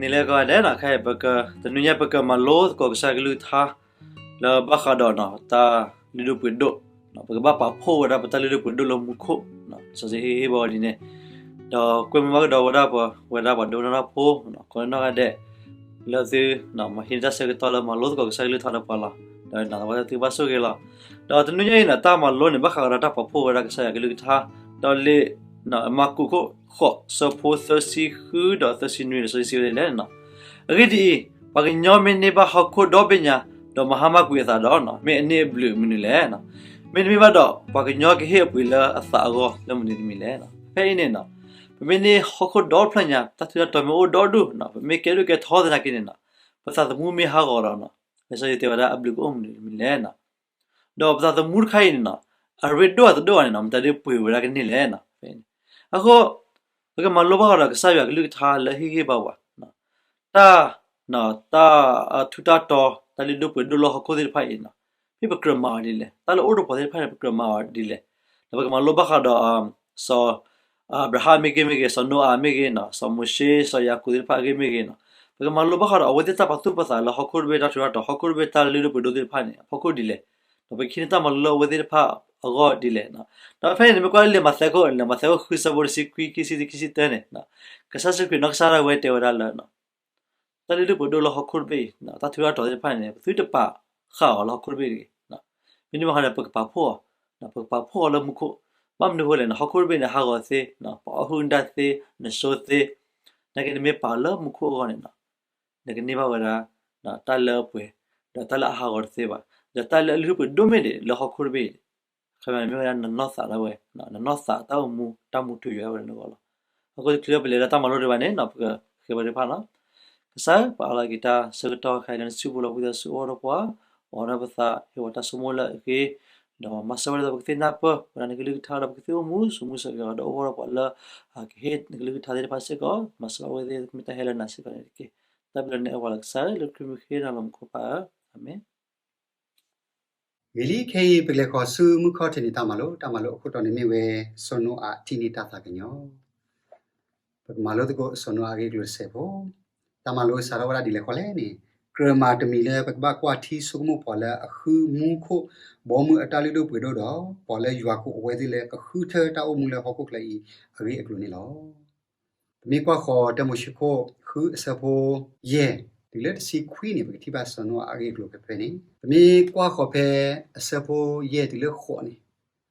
န့ၣ်လၢကီးဒဲးနီၤ ခဲအံၤ တနွံညါပကမၤလိသကိးကစၢ်ယွၤကလုၢ်ကထါ လၢဘၣ်ဃးဒီးနီၤ တၢ်လုၢ်ဒိၣ်ပှ့ၤဒိၣ်, ပကဘၣ်ပာ်ဖှိၣ်ဝဲဒၣ်ပတၢ်လုၢ်ဒိၣ်ပှ့ၤဒိၣ်လၢမူခိၣ်, လံာ်စီဆှံဟ့ၣ်ဂံၢ်ဟ့ၣ်ဘါဝဲဒ်န့ၣ်, ဒီးကွဲမုာ်ဘၣ်ကဒီးဝဲဒၣ်ပှၤ ဝဲဒၣ်ပှၤဒိကနၣ်တၢ်ဖိ ကိးနီၢ်ဂၤဒဲး လၢသု မၤဟံးန့ၢ်တၢ်ဆၢကတီၢ်လၢမၤလိသကိးကစၢ်ယွၤကလုၢ်ကထါဒီးပှၤလီၤ. ဒီးနာ်သပှၢ်တၢၢ်သုကဘၣ်ဆိၣ်ဂ့ၤလီၤ. ဒီးတနွံညါအံၤန့ၣ် တၢ်မၤလိန့ၣ် ဘၣ်ဃးဒီးတၢ်ပာ်ဖှိၣ်ဝဲဒၣ်ကစၢ်ယွၤကလုၢ်ကထါ, ဒီးလံာ် မၢ်ကူးခိၣ်ဃိး ဆၢဖိသၢဆံဃုဒီးသၢဆံနွံန့ၣ် လံာ်စီဆှံစံးဝဲဒ်လဲၣ်နီၤ. အဂ့ၢ်ဒ်အံၤ, ပှၤကညီမ့ၢ်န့ၢ်ဘၣ်ဟီၣ်ခိၣ်ဒီဘ့ၣ်ညါ, ဒီးမၤဟါမၢ်ကွံာ်အသးဒီး, မ့ၢ်အန့ၢ်အဘျုးမနုၤလဲၣ်. မ့တမ့ၢ်ဘၣ်ဒီး ပှၤကညီကဟ့ၣ်အပှ့ၤလၢအသးအဂီၢ်လၢမနုၤတမံၤလဲၣ်. ဖဲအံၤန့ၣ်နီၤ, ပမ့ၢ်န့ၢ်ဟီၣ်ခိၣ်ဒီဖျၢၣ်ညါ, တၢ်ထူးတၢ်တီၤမ့ၢ်အိၣ်ဒီဒူၣ်, ပမ့ၢ်ကဲဒိၣ်ကဲထီသနာ်က့န့ၣ်နီၤ, ပသးသမူမ့ၢ်ဟးဂီၤဒီးနီၤ, လံာ်စီဆှံတဲဝဲဒၣ်အဘျုးကအိၣ်မနုၤတမံၤလဲၣ်နီၤ. ဒီးပသးသမူတခါအံၤန့ၣ်နီၤ, အရ့ဒိၣ်အတဒိၣ်ဘၣ်န့ၣ်နီၤ, မတၤဒုးပှ့ၤဝဲဒၣ်ကန့ၢ်လဲၣ်နီၤ. အဃိ ပကမၤလိဘၣ်ဃးဒီးကစၢ်ယွၤကလုၢ်ကထါလၢဟ့ၣ်ဂံၢ်ဟ့ၣ်ဘါပှၤ, တၢ် တၢ်ထူးတၢ်တီၤ တၢ်လုၢ်ဒိၣ်ပှ့ၤဒိၣ်လၢဟီၣ်ခိၣ်သ့ၣ်တဖၣ်အံၤနီၤ, မ့ၢ်ပကြၢးမၤအီၤဒ်လဲၣ်, တၢ်လၢအိၣ်ဒီးပှၤသ့ၣ်တဖၣ်န့ၣ် ပကြၢးမၤအီၤဒ်လဲၣ်. ဒီးပကမၤလိဘၣ်ဃးဒီး စီၤအၤဘြၤဟၣ်မ့ၢ်ဂ့ၤမ့ၢ်ဂ့ၤ, စီၤနိအၤမ့ၢ်ဂ့ၤနီၤ, စီၤမိၤၡ့, စီၤယၤကိာ်သ့ၣ်တဖၣ်အဂ့ၢ်မ့ၢ်ဂ့ၤနီၤ, ပကမၤလိဘၣ်ဃးဒီးအဝဲသ့ၣ်တၢ်ပာ်သူၣ်ပာ်သးလၢဟီၣ်ခိၣ်တဘ့ၣ်တၢ်ထူးတၢ်တီၤ, ဟီၣ်ခိၣ်တဘ့ၣ်တၢ်လုၢ်ဒိၣ်ပှ့ၤဒိၣ်သ့ၣ်တဖၣ်န့ၣ် အဖီခိၣ်ဒ်လဲၣ်. ဒီးပကဟံးန့ၢ်တၢ်မၤလိလၢအဝဲသ့ၣ်တဖၣ်အဂီၢ်ဒ်လဲၣ်. ဒီးဖဲန့ၣ်န့ၣ် မ့ၢ်ကွၢ်လၢလံာ်မးသဲခိၣ်န့ၣ်, မးသဲခိၣ်ဃုဆၢဖိတဆံခွံ ခံဆံ ခံဆံတၢန့ၣ်, ကစၢ်ယ့ၣ်ၡူးခရံာ်နီၢ်ကစၢ်ဒၣ်ဝဲတဲဝဲဒၣ်လၢ တၢ်လုၢ်ဒိၣ်ပှ့ၤဒိၣ်လၢဟီၣ်ခိၣ်တဘ့ၣ်အံၤ, တၢ်ထူးတၢ်တီၤသ့ၣ်တဖၣ်န့ၣ် ပသုတပာ်ဃာ်အီၤလၢဟီၣ်ခိၣ်တဘ့ၣ်တဂ့ၤ. မ့တမ့ၢ်ဘၣ်န့ၣ် ပကပာ်ဖှိၣ်အီၤ, ပကပာ်ဖှိၣ်အီၤလၢမူခိၣ်. ဘၣ်မနုၤအဃိလဲၣ်န့ၣ်, ဟီၣ်ခိၣ်တဘ့ၣ်န့ၣ် ဟးဂီၤသ့, ပှၤအီၣ်ဟုၣ်ဒါသ့, နဆိသ့, နာ်က့နမ့ၢ်ပာ်လၢမူခိၣ်အဂီၢ်န့ၣ်နီၤ, နကန့ၢ်ဘၣ်ဝဲဒၣ် တၢ်လၢအပှဲၤ, ဒီးတၢ်လၢအဟးဂီၤတသ့ဘၣ်, ဒီးတၢ်လၢအလုၢ်ဒိၣ်ပှ့ၤဒိၣ်မ့ၢ်ဒံးလၢဟီၣ်ခိၣ်တဘ့ၣ်အံၤ, ခီမ့ၢ်မ့ၢ်ဝဲဒၣ်နနီၢ်သးဒၣ်ဝဲ, နနီၢ်သးတၢ်အိၣ်မူတၢ်မူထူယိာ်ဒၣ်ဝဲဒၣ်နဂီၢ်လီၤ. အဃိတချုးလၢပလဲၤလၢတၢ်မၤလိဒံးဘၣ်န့ၣ်နီၤ, ပကဃ့ဘါထုကဖၣ်လီၤ. ကစၢ်, ပအၢၣ်လီၤက့ၤတၢ်ဆၢကတီၢ်ခဲအံၤလၢနစုပူၤလီၤ. ဝံသးစူၤအိၣ်ဒီးပှၤ, အိၣ်ဒီးပသး, ဟ့ၣ်ဝဲတၢ်ဆိကမိၣ်လၢအဂ့ၤ, ဒီးမၤစၢၤဝဲဒၣ်ပကသ့ၣ်နီၣ်ပၢၢ်ဝဲဒၣ်နကလုၢ်ကထါဒီး ပကသ့အိၣ်မူဆူၣ်မူဆၢက့ၤအီၤ, ဒီးအိၣ်ဒီးပှၤလၢ ကဟ့ၣ်နကလုၢ်ကထါသ့ၣ်တဖၣ်စ့ၢ်ကီး, မၤစၢၤဘၣ်ဝဲသ့ၣ်မ့ၢ်တၢ်ဟဲလၢနၤစ့ၢ်ကီးန့ၣ်တက့ၢ်. တၢ်ဘျုးန့ၣ်အိၣ်ပှၤလၢကစၢ်လၢခရံာ်မုၢ်ဃ့နၤလီၤမူခိၣ်ပၢ်ဧၢ, အၤမ့ၣ်. ဂ့ၤလံ, ခဲအံၤပကလဲၤဃီၤဆူမုၢ်ခီၣ်ထံးန့ၣ်တၢ်မၤလိ, တၢ်မၤလိအခိၣ်တီန့ၣ်မ့ၢ်ဝဲ စီၤနိအၤထံၣ်န့ၢ်တၢ်သးကညီၤ. ပကမၤလိသကိးစီၤနိအၤအဂ့ၢ်အကျိၤတစဲးဖိ. တၢ်မၤလိစးထီၣ်ဝဲဒၣ်ဒ်လဲၣ်ဃီလဲၣ်န့ၣ်, ကြၢးမၤတမံၤလၢပကဘၣ်ကွၢ်ထံဆိကမိၣ်ပှၤလၢအဃုမူခိၣ်ဘီမုၢ်အတၢ်လုၢ်ဒိၣ်ပှ့ၤဒိၣ်ဒီး ပှၤလၢယွၤကအိၣ်ဝဲသ့ၣ်လၢကဃုထၢတၢ်အိၣ်မူလၢဟီၣ်ခိၣ်ချၢအံၤအဂ့ၢ်အကျိၤန့ၣ်လီၤ. ပမ့ၢ်ကွၢ်ဃီၤတၢမိၤၡ့ခိၣ်ဃုအဆၢဖိယဲၢ် တုၤလၢတဆံခွံန့ၣ် ပကထံၣ်ဘၣ်စီၤနိအၤအဂ့ၢ်အကျိၤဖဲဖဲန့ၣ်, ပမ့ၢ်ကွၢ်ဃီၤဖဲအဆၢဖိယဲၢ်တုၤလၢဃိးန့ၣ်,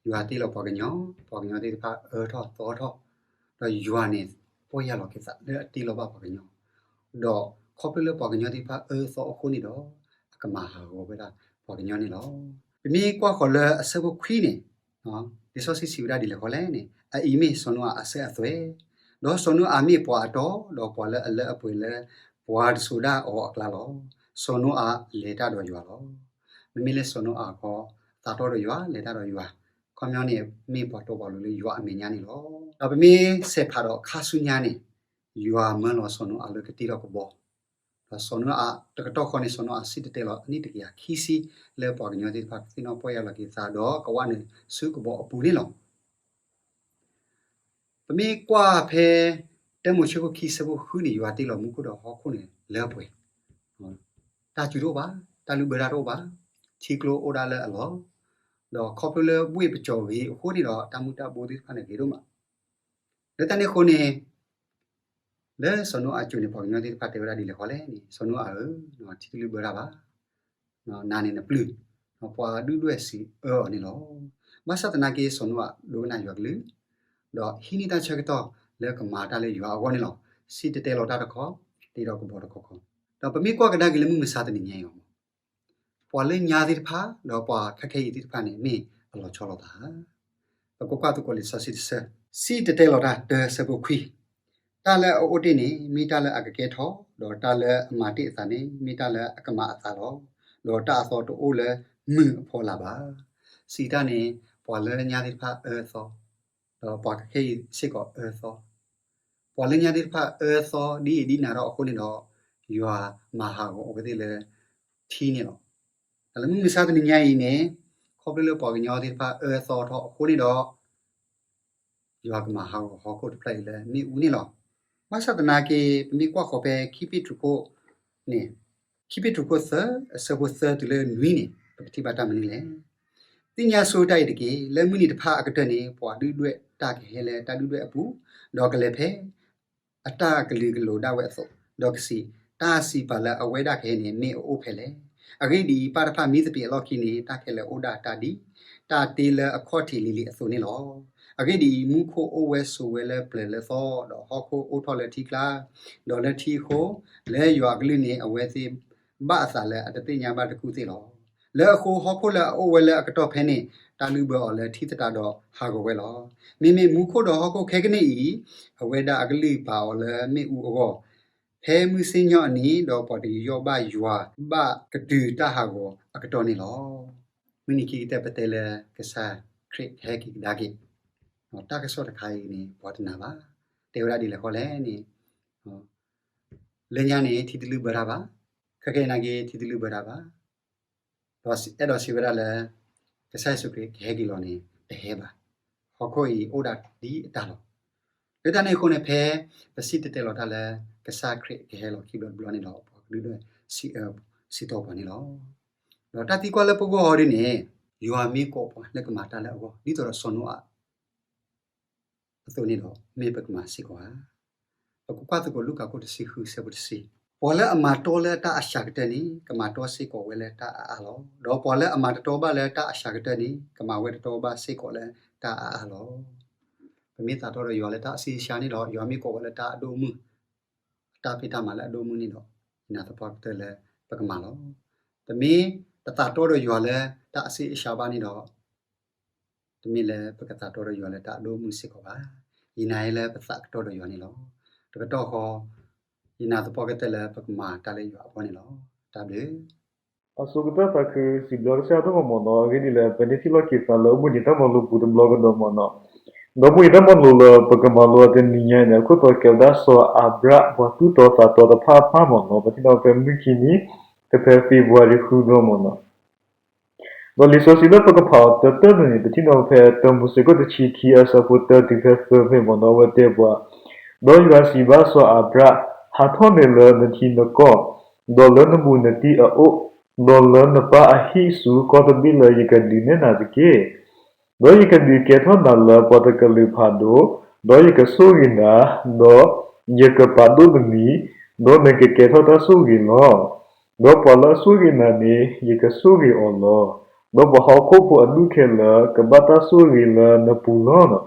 ယွၤတ့လီၤပှၤကညီ, ပှၤကညီသ့ၣ်တဖၣ်အၢထီၣ်သီထီၣ်, ဒီးယွၤန့ၣ် ပီၢ်ယၢ်လီၤက့ၤသးလၢအတ့လီၤဘၣ်ပှၤကညီ, ဒီးခီဖျိလၢပှၤကညီသ့ၣ်တဖၣ်အၢသီအဃိန့ၣ်ဒီး အကမၤဟးဂီၤဝဲဒၣ်ပှၤကညီန့ၣ်လီၤ. ပမ့ၢ်ကွၢ်ဃီၤလၢအဆၢဖိခွံန့ၣ်, လံာ်စီဆှံစံးဝဲဒၣ်ဒ်လဲၣ်ဃီလဲၣ်န့ၣ်, အအံၤမ့ၢ်စီၤနိအၤအစၢၤအသွဲၣ်, ဒီးစီၤနိအၤမ့ၢ်ပှၤအတီ, ဒီးပှၤလၢအလၢအပှဲၤလၢပှၤတစိၤဒၣ်အီၤအကျါလီၤ. စီၤနိအၤလဲၤတၢ်ဒီးယွၤလီၤ. မ့မ့ၢ်လၢစီၤနိအၤခီ, သးတီဒီးယွၤ, လဲၤတၢ်ဒီးယွၤ, ခီပညီန့ၣ် မ့ၢ်ပှၤတီပှၤလိၤလၢယွၤအမဲာ်ညါန့ၣ်လီၤ. ဒီးပမ့ၢ်ဆဲးဖးဒီးခါဆူညါန့ၣ်, ယွၤမၢလီၤစီၤနိအၤလၢကတ့ထီၣ်ကဘီ, ဒီးစီၤနိအၤတကတီၢ်ဃီန့ၣ် စီၤနိအၤစံၣ်တဲၤတဲလီၤအနံၣ်တကယၤခံဆံ လၢပှၤကညီသ့ၣ်တဖၣ်ကသ့ၣ်နီၣ်ပီၢ်ယၢ်လီၤက့ၤသးဒီးကဝးနုာ်ဆူကဘီအပူၤန့ၣ်လီၤ. ပမ့ၢ်ကွၢ်ဖဲ တၢမိၤၡ့ခိၣ်ခံဆၢဖိဃုန့ၣ် ယွၤတ့လီၤမူခိၣ်ဒီးဟီၣ်ခိၣ်န့ၣ်လၢပှဲၤ, တၢ်စူၤတအိၣ်ဘၣ်, တၢ်လုၢ်ဘၢတၢ်တအိၣ်ဘၣ်, ထံကျိအိၣ်ဒၣ်လၢအလီၢ်, ဒီးခီဖျိလၢဘှ့ၣ်ပစိာ်ဂ့ၤအဃိန့ၣ်ဒီး တၢ်မူၤတၢ်ဘှီးသ့ၣ်တဖၣ်န့ၣ်ဂ့ၤဒိၣ်မး. လၢတၢ်န့ၣ်အဃိန့ၣ် လၢစီၤနိအၤအစိၤန့ၣ် ပှၤကညီသ့ၣ်တဖၣ်တဲဝဲဒၣ်ဒ်လဲၣ်ဃီလဲၣ်န့ၣ်, စီၤနိအၤဧၢ, ထံတလုၢ်ဘၢတၢ်ဘၣ်, နၤန့ၣ်နပျုၢ်, ပှၤဒုၣ်ဒွဲၣ်စံးအၢအီၤန့ၣ်လီၤ. ဘၣ်ဆၣ်သနာ်က့ စီၤနိအၤဒိကနၣ်ယွၤကလုၢ်, ဒီးဟံးန့ၢ်တၢ်ဆၢကတီၢ်လၢကမၤတၢ်လၢယွၤအဂီၢ်န့ၣ်လီၤ. စံၣ်တဲၤတဲလီၤတၢ်တခီ, တ့ထီၣ်ကဘီတခီခီ, ဒီးပမ့ၢ်ကွၢ်ကဒါက့ၤလၢမုၢ်မဆါတနံၤညါအံၤအဂီၢ် ပှၤလၢညါသ့ၣ်တဖၣ် ဒီးပှၤခဲခဲအံၤသ့ၣ်တဖၣ်န့ၣ် မ့ၢ်အလီၤဆီလိာ်သးဧါ. ပကကွၢ်သကိးလံာ်စီဆှံတဆၢ, စံၣ်တဲၤတဲလီၤတၢ်တၢဆၢဖိခွံ, တၢ်လၢအအိၣ်တ့ၢ်န့ၣ် မ့ၢ်တၢ်လၢအကကဲထီၣ်, ဒီးတၢ်လၢအမၤတ့ၢ်အသးန့ၣ် မ့ၢ်တၢ်လၢအကမၤအသးလီၤ. ဒီးတၢ်အသီတအိၣ်လၢမုၢ်အဖီလာ်ဘၣ်. စံးတၢ်န့ၣ် ပှၤလၢညါသ့ၣ်တဖၣ်အၢအသီ, ဒီးပှၤခဲခဲအံၤစ့ၢ်ကီးအၢအသီ ပှၤလၢညါသ့ၣ်တဖၣ်အၢအသီဒ်အံၤဒ်နၤဒီးအဃိန့ၣ်ဒီး, ယွၤမၤဟးဂီၤအဝဲသ့ၣ်လၢထံန့ၣ်လီၤ. တၢ်လၢမုၢ်မဆါတနံၤညါအံၤန့ၣ်, ခီဖျိလၢပှၤကညီသ့ၣ်တဖၣ်အၢအသီထီၣ်အဃိန့ၣ်ဒီး, ယွၤကမၤဟးဂီၤဟီၣ်ခိၣ်တဖျၢၣ်အံၤလၢမ့ၣ်အူန့ၣ်လီၤ. ဘၣ်ဆၣ်သနာ်က့ ပမ့ၢ်ကွၢ်ဃီၤဖဲခံပ့းတရူးခိၣ်န့ၣ်, ခံပ့းတရူးခိၣ်သၢ အဆၢဖိသၢတုၤလၢနွံန့ၣ် ပကထံၣ်ဘၣ်တၢ်မနုၤလဲၣ်. သ့ၣ်ညါဆိတၢ်အံၤတက့ၢ်. လၢမုၢ်နံၤတဖၣ်အကတၢၢ်န့ၣ် ပှၤဒုၣ်ဒွဲၣ်တၢ်ကဟဲလၢတၢ်ဒုၣ်ဒွဲၣ်အပူၤ, ဒီးကလဲၤဖဲ အတၢ်ကလုာ်ကလိၤဒၣ်ဝဲအသိး, ဒီးကစံး, တၢ်စံးပာ်လၢအဝဲဒၣ်ကဟဲန့ၣ် မ့ၢ်အအိၣ်ဖဲလဲၣ်. အဂ့ၢ်ဒ်အံၤ, ပၢ်တဖၣ်မံသပ့ၤအလီၢ်ခံန့ၣ် တၢ်ခဲလၢာ်အိၣ်ဒၣ်တၢ်ဒ် တၢ်တ့လၢအခီၣ်ထံးလံၤလံၤအသိးန့ၣ်လီၤ. အဂ့ၢ်ဒ်အံၤ, မူခိၣ်အိၣ်ဝဲဆိးဝဲလၢပျၢၤလၢသီ, ဒီးဟီၣ်ခိၣ်အိၣ်ထီၣ်လၢထံကျါ, ဒီးလၢထံအဃိ, လၢယွၤအကလုၢ်န့ၣ် အဝဲသ့ၣ်ဘၣ်အသးလၢအတသ့ၣ်ညါဘၣ်တကူၣ်သ့ၣ်လီၤ. လၢအဃိ, ဟီၣ်ခိၣ်လၢအအိၣ်ဝဲလၢအကတီၢ်ဖဲန့ၣ် တၢ်လုၢ်ဘၢအီၤလၢထံသတးဒီးဟးဂီၤဝဲလီၤ. မ့မ့ၢ်မူခိၣ်ဒီးဟီၣ်ခိၣ်ခဲကနံၣ်အံၤ, အဝဲဒၣ်အကလုၢ်ပာ်အီၤလၢမ့ၣ်အူအဂီၢ်, ဖဲမုၢ်ဆ့ၣ်ညီၣ်အနံၤ, ဒီးပှၤတယူးယီၣ်ဘၣ်ယွၤဘၣ်ကတုၤတၢ်ဟးဂီၤအကတီၢ်န့ၣ်လီၤ. မုၢ်နံၤခံကတၢၢ် ပတဲလၢကစၢ်ခရံာ်ကဟဲက့ၤကဒါက့ၤ, တၢ်ကစီၣ်တခါအံၤန့ၣ် ပှၤတနာ်ဘၣ်. တဲဝဲဒၣ်ဒ်လဲၣ်ဃီလဲၣ်န့ၣ်, လၢညါန့ၣ် ထံတလုၢ်ဘၢတၢ်ဘၣ်, ခဲကနံၣ်အံၤနာ်က့ ထံတလုၢ်ဘၢတၢ်ဘၣ်, ဒီးအဲၣ်ဒိးစံးဝဲဒၣ်လၢ ကစၢ်ယ့ၣ်ၡူးခရံာ်ကဟဲက့ၤလီၤန့ၣ် တဟဲဘၣ်. ဟီၣ်ခိၣ်အံၤအိၣ်ဒၣ်ဒ်အတၢ်လီၤ. လၢတၢ်န့ၣ်အဃိန့ၣ် ဖဲပစံၣ်တဲၤတဲလီၤတၢ်လၢ ကစၢ်ခရံာ်ကဟဲလီၤခံဘျီတဘျီန့ၣ်ဒီး ပှၤကဒုၣ်ဒွဲၣ် စံးတီၤပှၤန့ၣ်လီၤ. ဒီးတၢ်သံကွၢ်လၢပဂီၢ်အီၤဒ်န့ၣ်, ယွၤမ့ၢ်ကိးပှၤလၢကမၤတၢ်လၢအဂီၢ် ဒ်သိးဒီးစီၤနိအၤ အသိးန့ၣ်ဒီး မ့ၢ်ပကမၤစ့ၢ်ကီးဧါ. ပကကွၢ်သကိးလူၤကၣ်ခိၣ်တဆံဃု ဆၢဖိတဆံ, ပှၤလၢအမၤတီလၢတၢ်အစှၤကတၢၢ်န့ၣ် ကမၤတီစ့ၢ်ကီးဝဲလၢတၢ်အါအါလီၤ. ဒီးပှၤလၢအမၤတတီဘၣ်လၢတၢ်အစှၤကတၢၢ်န့ၣ် ကမၤဝဲတတီဘၣ်စ့ၢ်ကီးလၢတၢ်အါအါလီၤ. ပမ့ၢ်သးတီဒီးယွၤလၢတၢ်အဆံးအစှၤန့ၣ်ဒီး ယွၤမ့ၢ်ကိးဝဲလၢတၢ်အဒိၣ်အမုၢ်, အတၢ်ဖံးတၢ်မၤလၢအဒိၣ်အမုၢ်န့ၣ်ဒီး ယနာ်သပှၢ်ကတၢၢ်လၢပကမၤလီၤ. ပမ့ၢ်တသးတီဒီးယွၤလၢတၢ်အဆံးအစှၤဘၣ်န့ၣ်ဒီး တမ့ၢ်လၢပကသးတီဒီးယွၤလၢတၢ်အဒိၣ်အမုၢ်စ့ၢ်ကီးဘၣ်. ယနာ်လၢပသးကတီၢ်ဒီးယွၤန့ၣ်လီၤ. တကတီၢ်ဃီ, ယနာ်သပှၢ်ကတၢၢ်လၢပကမၤတၢ်လၢယွၤအဂီၢ်န့ၣ်လီၤ. တၢ်ဘျုး. အဆိကတၢၢ်သးခုစံးဘျုးကစၢ်ယွၤဒိၣ်မးမ့ၢ်နီၢ်, အဂ့ၢ်ဒ်လဲၣ် ပန့ၢ်ထံၣ်လိာ်က့ၤသးလၢအိၣ်ဘှံးနံၤတၢ်မၤလိပူၤတဘျီကဒီးမ့ၢ်နီၢ်, ဒီးအိၣ်ဘှံးနံၤတၢ်မၤလိလၢပကမၤလိအီၤတနံၤညါအံၤန့ၣ် အခိၣ်တီကဲဝဲဒၣ်စီၤအၤဘြၣ် ပှၤသူၣ်တီသးတီတဖၣ်အဖီခိၣ်မ့ၢ်နီၢ်, ပထံၣ်န့ၢ်ဖဲမုၢ်ခံနံၤ, ဖဲဖ့ၤဘြူၤအါရံၤဃုသီမ့ၢ်နီၢ်. ဒီးလံာ်စီဆှံလၢပကဖးအီၤတၢတၢန့ၣ်န့ၣ် ပထံၣ်န့ၢ်ဖဲတၢမိၤၡ့ခိၣ်တဆံခံအဆၢဖိတၢတုၤဖဲသၢဖဲမ့ၢ်နီၢ်, အဝဲတဲပှၤ, ဒီးယွၤစံးဘၣ်စီၤအၤဘြၣ်, ဟးထီၣ်န့ၣ်လၢနထံနကီၢ်, ဒီးလၢနဘူးနတံၢ်အအိၣ်, ဒီးလၢနပၢ်အဟံၣ်ဆူကီၢ်တဘ့ၣ်လၢယကဒုးနဲၣ်နၤတက့ၢ်. ဒီးယကဒုးကဲထီၣ်နၤလၢပှၤတကလုာ်ဖးဒိၣ်, ဒီးယကဆိၣ်ဂ့ၤနၤ, ဒီးယကပာ်ဒိၣ်နမံၤ, ဒီးနကကဲထီၣ်တၢ်ဆိၣ်ဂ့ၤလီၤ. ဒီးပှၤလၢအဆိၣ်ဂ့ၤနၤန့ၣ် ယကဆိၣ်ဂ့ၤအီၤလီၤ. ဒီးပှၤဟီၣ်ခိၣ်ဖိအဒူၣ်ခဲလၢာ် ကဘၣ်တၢ်ဆိၣ်ဂ့ၤလၢနပူၤလီၤ.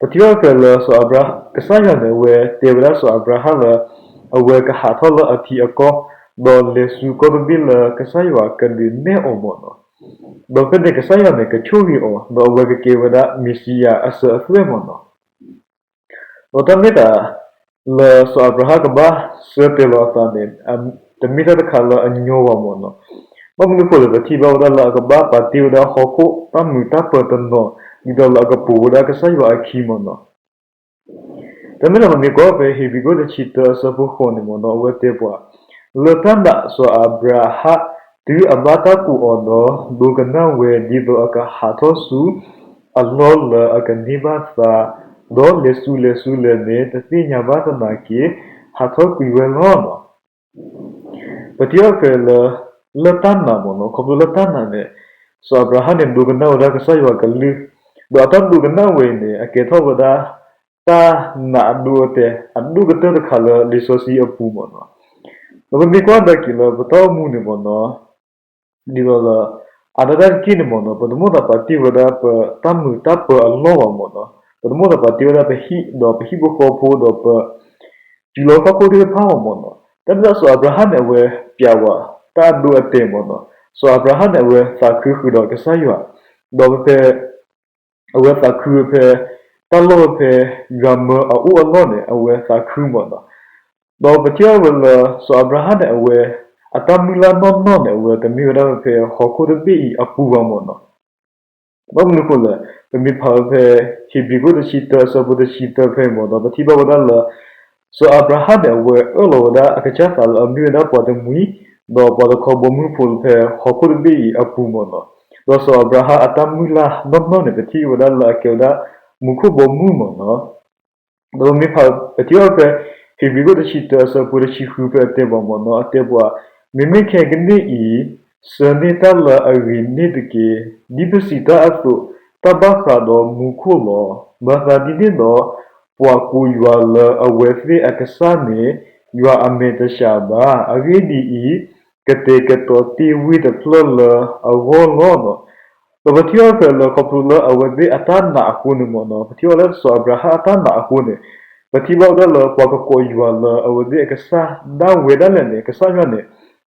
ပထံၣ်ဘၣ်ဖဲလၢစီၤအၤဘြၣ် ကစၢ်ယွၤန့ၣ် အဝဲတဲဝဲဒၣ်စီၤအၤဘြၤဟၣ်လၢ အဝဲကဟးထီၣ်လၢအထံအကီၢ်, ဒီးလဲၤဆူကီၢ်တဘ့ၣ်လၢကစၢ်ယွၤကဒုးနဲၣ်အီၤမ့ၢ်နီၤ. ဒီးဖဲန့ၣ်ကစၢ်ယွၤန့ၣ် ကဆိၣ်ဂ့ၤအီၤ, ဒီးအဝဲကကဲဝဲဒၣ်မ့ၤၡံယၤအစၢၤအသွဲၣ်မ့ၢ်နီၤ. ဒီးတၢ်မ့ၢ်တၢ်လၢစီၤအၤဘြၤဟၣ်ကဘၣ်ဆၢတဲာ်လီၤအသးန့ၣ် တမ့ၢ်တၢ်တခါလၢအညီဘၣ်မ့ၢ်နီၤ. ဘၣ်မနုၤအဃိလဲၣ် ပထံၣ်ဘၣ်ဝဲဒၣ်လၢအကဘၣ်ပာ်တ့ၢ်ဝဲဒၣ်ဟီၣ်ခိၣ်တၢ်မုာ်တၢ်ပၢၤတနီၤ ဒ်သိးလၢအကပိာ်ဝဲဒၣ်ကစၢ်ယွၤအခံမ့ၢ်နီၤ. တၢ်မ့ၢ်တၢ်ပမ့ၢ်ကွၢ်ဖဲဧ့ၤဘြံၤခိၣ်တဆံတၢအဆၢဖိဃိးန့ၣ်မ့ၢ်နီၤ အဝဲတဲပှၤ, လၢတၢ်နာ်စီၤအၤဘြၤဟၣ် တုၤအဘၣ်တၢ်ကိးအီၤဒီး ဒိကနၣ်ဝဲဒ်သိးအကဟးထီၣ်ဆူအလီၢ်လၢအကန့ၢ်ဘၣ်သါ, ဒီးလဲၤဆူလဲၤဆူလဲၣ်န့ၣ် တသ့ၣ်ညါဘၣ်သနာ်က့ ဟးထီၣ်ကွံာ်ဝဲလီၤနီၤ. ပထံၣ်ဘၣ်ဖဲလၢ လၢတၢ်နာ်မ့ၢ်နီၤ ခီဖျိလၢတၢ်နာ်န့ၣ် စီၤအၤဘြၤဟၣ်န့ၣ် ဒိကနၣ်ဝဲဒၣ်ကစၢ်ယွၤကလုၢ်, ဒီးအတၢ်ဒိကနၣ်ဝဲအံၤန့ၣ် အကဲထီၣ်ဝဲဒၣ် တၢ်နာ်အဒိအတဲာ် အဒိၣ်ကတၢၢ်တခါလၢလံာ်စီဆှံအပူၤမ့ၢ်နီၤ. ဒီးပမ့ၢ်ကွၢ်ဒါက့ၤလၢပတၢ်အိၣ်မူန့ၣ်မ့ၢ်နီၤ ဒ်သိးလၢ အါဒၣ်တၢ်တက့ၢ်န့ၣ်မ့ၢ်နီၤ ပတမိၣ်သးပာ်တ့ၢ်ဝဲဒၣ်ပတၢ်မုာ်တၢ်ပၢၤအလီၢ်ဘၣ်မ့ၢ်နီၤ. ပတမိၣ်သးပာ်တ့ၢ်ဝဲဒၣ်ပဟံၣ် ဒီးပဟံၣ်ဖိဃီဖိဒီးပ တုၤလီၤကီၢ်ခိၣ်သ့ၣ်တဖၣ်ဘၣ်မ့ၢ်နီၤ. တၢ်မ့ၢ်တၢ်စီၤအၤဘြၤဟၣ်န့ၣ် အဝဲပျးဝဲတၢ်အဒိအတဲာ်မ့ၢ်နီၤ. စီၤအၤဘြၤဟၣ်န့ၣ် အဝဲသးခုဃုာ်ဒီးကစၢ်ယွၤ, ဒီးဖဲ အဝဲသးခုဖဲ တၢ်လီၢ်ဖဲ ယွၤမၢအအိၣ်အလီၢ်န့ၣ် အဝဲသးခုမ့ၢ်နီၤ. ဒီးပထံၣ်ဘၣ်ဝဲလၢ စီၤအၤဘြၤဟၣ်န့ၣ် အဝဲ အတၢ်မုၢ်လၢ်နီၢ်နီၢ်န့ၣ် အဝဲတမ့ၢ်ဝဲဒၣ်ဖဲဟီၣ်ခိၣ်တဘ့ၣ်အံၤအပူၤဘၣ်မ့ၢ်နီၤ. ဘၣ်မနုၤအဃိလဲၣ်, ပမ့ၢ်ဖးဝဲဖဲ ဧ့ၤဘြံၤခိၣ်တဆံတၢအဆၢဖိတဆံသၢဖဲမ့ၢ်နီၤ ပထံၣ်ဘၣ်ဝဲဒၣ်လၢ စီၤအၤဘြၤဟၣ်န့ၣ် အဝဲအၢၣ်လီၤဝဲဒၣ်အကစၢ်သးလၢအမ့ၢ်ဝဲဒၣ်ပှၤတမှံၤ, ဒီးပှၤတခီဘီမုၢ်ဖိလၢဖဲဟီၣ်ခိၣ်တဘ့ၣ်အံၤအပူၤမ့ၢ်နီၤ. ဒီးစီၤအၤဘြၤဟၣ်အတၢ်မုၢ်လၢ်နီၢ်နီၢ်န့ၣ် ပထံၣ်ဝဲဒၣ်လၢအကဲဝဲဒၣ်မူခိၣ်ဘီမုၢ်မ့ၢ်နီၤ. ဒီးမ့ၢ်ဖးပထံၣ်အီၤဖဲ ဟ့းဘြံၤခိၣ်တဆံတၢအဆၢဖိတဆံဃုဖဲအတဲဘၣ်မ့ၢ်နီၤ, အတဲပှၤ, မ့မ့ၢ်ခဲကနံၣ်အံၤ ဆၢန့ၢ်တၢ်လၢအဂ့ၤန့ၢ်တက့ၢ်. ဒ်ပစံးတၢ်အသိး, တၢ်ဘၣ်ဃးဒီးမူခိၣ်လီၤ. ဘၣ်သးဒ်န့ၣ်ဒီး, ပှၤကိးယွၤလၢအဝဲသ့ၣ်အကစၢ်န့ၣ် ယွၤအမဲာ်တဆှးဘၣ်. အဂ့ၢ်ဒ်အံၤ, ကတဲာ်ကတီၤတ့ၢ်ဝ့ၢ်တဖျၢၣ်လၢအဂီၢ်လီၤ. ဒီးပထံၣ်အီၤဖဲလၢခီဖျိလၢအဝဲသ့ၣ်အတၢ်နာ်အဃိန့ၣ်မ့ၢ်နီၤ, ပထံၣ်အီၤလၢစီၤအၤဘြၤဟၣ်အတၢ်နာ်အဃိန့ၣ်, ပထံၣ်ဘၣ်ဝဲဒၣ်လၢပှၤကကိးယွၤလၢအဝဲသ့ၣ်အကစၢ်ဒၣ်ဝဲဒၣ်လဲာ်န့ၣ် ကစၢ်ယွၤန့ၣ်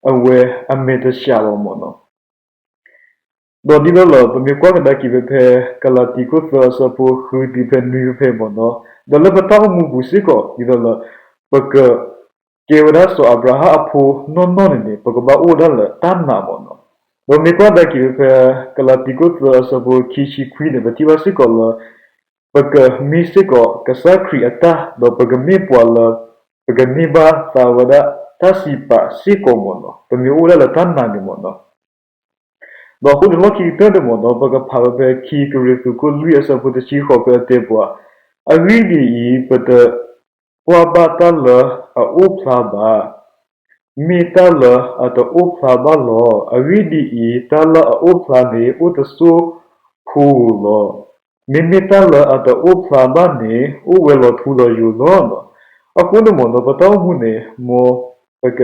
အဝဲအမဲာ်တဆှးဘၣ်မ့ၢ်နီၤ. ဒီးဒ်သိးလၢပမ့ၢ်ကွၢ်ကဒါက့ၤဖဲဖဲ ကလၤတံခိၣ်သၢအဆၢဖိဃုတုၤဖဲနွံဖဲဖဲမ့ၢ်နီၤ, ဒီးလၢပတၢ်အိၣ်မူပူၤစ့ၢ်ကီး ဒ်သိးလၢ ပက ကဲဝဲဒၣ်စီၤအၤဘြၤဟၣ်အဖိနီၢ်နီၢ်န့ၣ်န့ၣ် ပကဘၣ်အိၣ်ဝဲဒၣ်လၢတၢ်နာ်မ့ၢ်နီၤ. ဒီးမ့ၢ်ကွၢ်ကဒါက့ၤဖဲဖဲ ကလၤတံခိၣ်သၢအဆၢဖိခံဆံခွံန့ၣ် ပထံၣ်ဘၣ်စ့ၢ်ကီးလၢ ပကမ့ၢ်စ့ၢ်ကီးကစၢ်ခရံာ်အတၢ် ဒီးပကမ့ၢ်ပှၤလၢ ပကန့ၢ်ဘၣ်သါဝဲဒၣ်တၢ်စံးပာ်စ့ၢ်ကီးမ့ၢ်နီၤ, ပမ့ၢ်အိၣ်ဝဲဒၣ်လၢတၢ်နာ်န့ၣ်မ့ၢ်နီၤ. ဒီးအဃိန့ၣ်လီၢ်ခံကတၢၢ်န့ၣ်မ့ၢ်နီၤ, ပကဖးဝဲဖဲခံကရံၣ်သူးခိၣ်လွံၢ်အဆၢဖိတဆံဃိးဖဲအတဲပှၤ, အဂ့ၢ်ဒ်အံၤ, ပတကွၢ်ဘၣ်တၢ်လၢအအိၣ်ဖျါဘၣ်, မ့ၢ်တၢ်လၢအတအိၣ်ဖျါဘၣ်လီၤ. အဂ့ၢ်ဒ်အံၤ, တၢ်လၢအအိၣ်ဖျါန့ၣ် အိၣ်တစိၢ်ဖိဧိၤလီၤ. မ့မ့ၢ်တၢ်လၢအတအိၣ်ဖျါဘၣ်န့ၣ် အိၣ်ဝဲလီၤထူလီၤယိာ်လီၤ. အဃိန့ၣ်မ့ၢ်နီၤ ပတၢ်အိၣ်မူန့ၣ် မ်ပက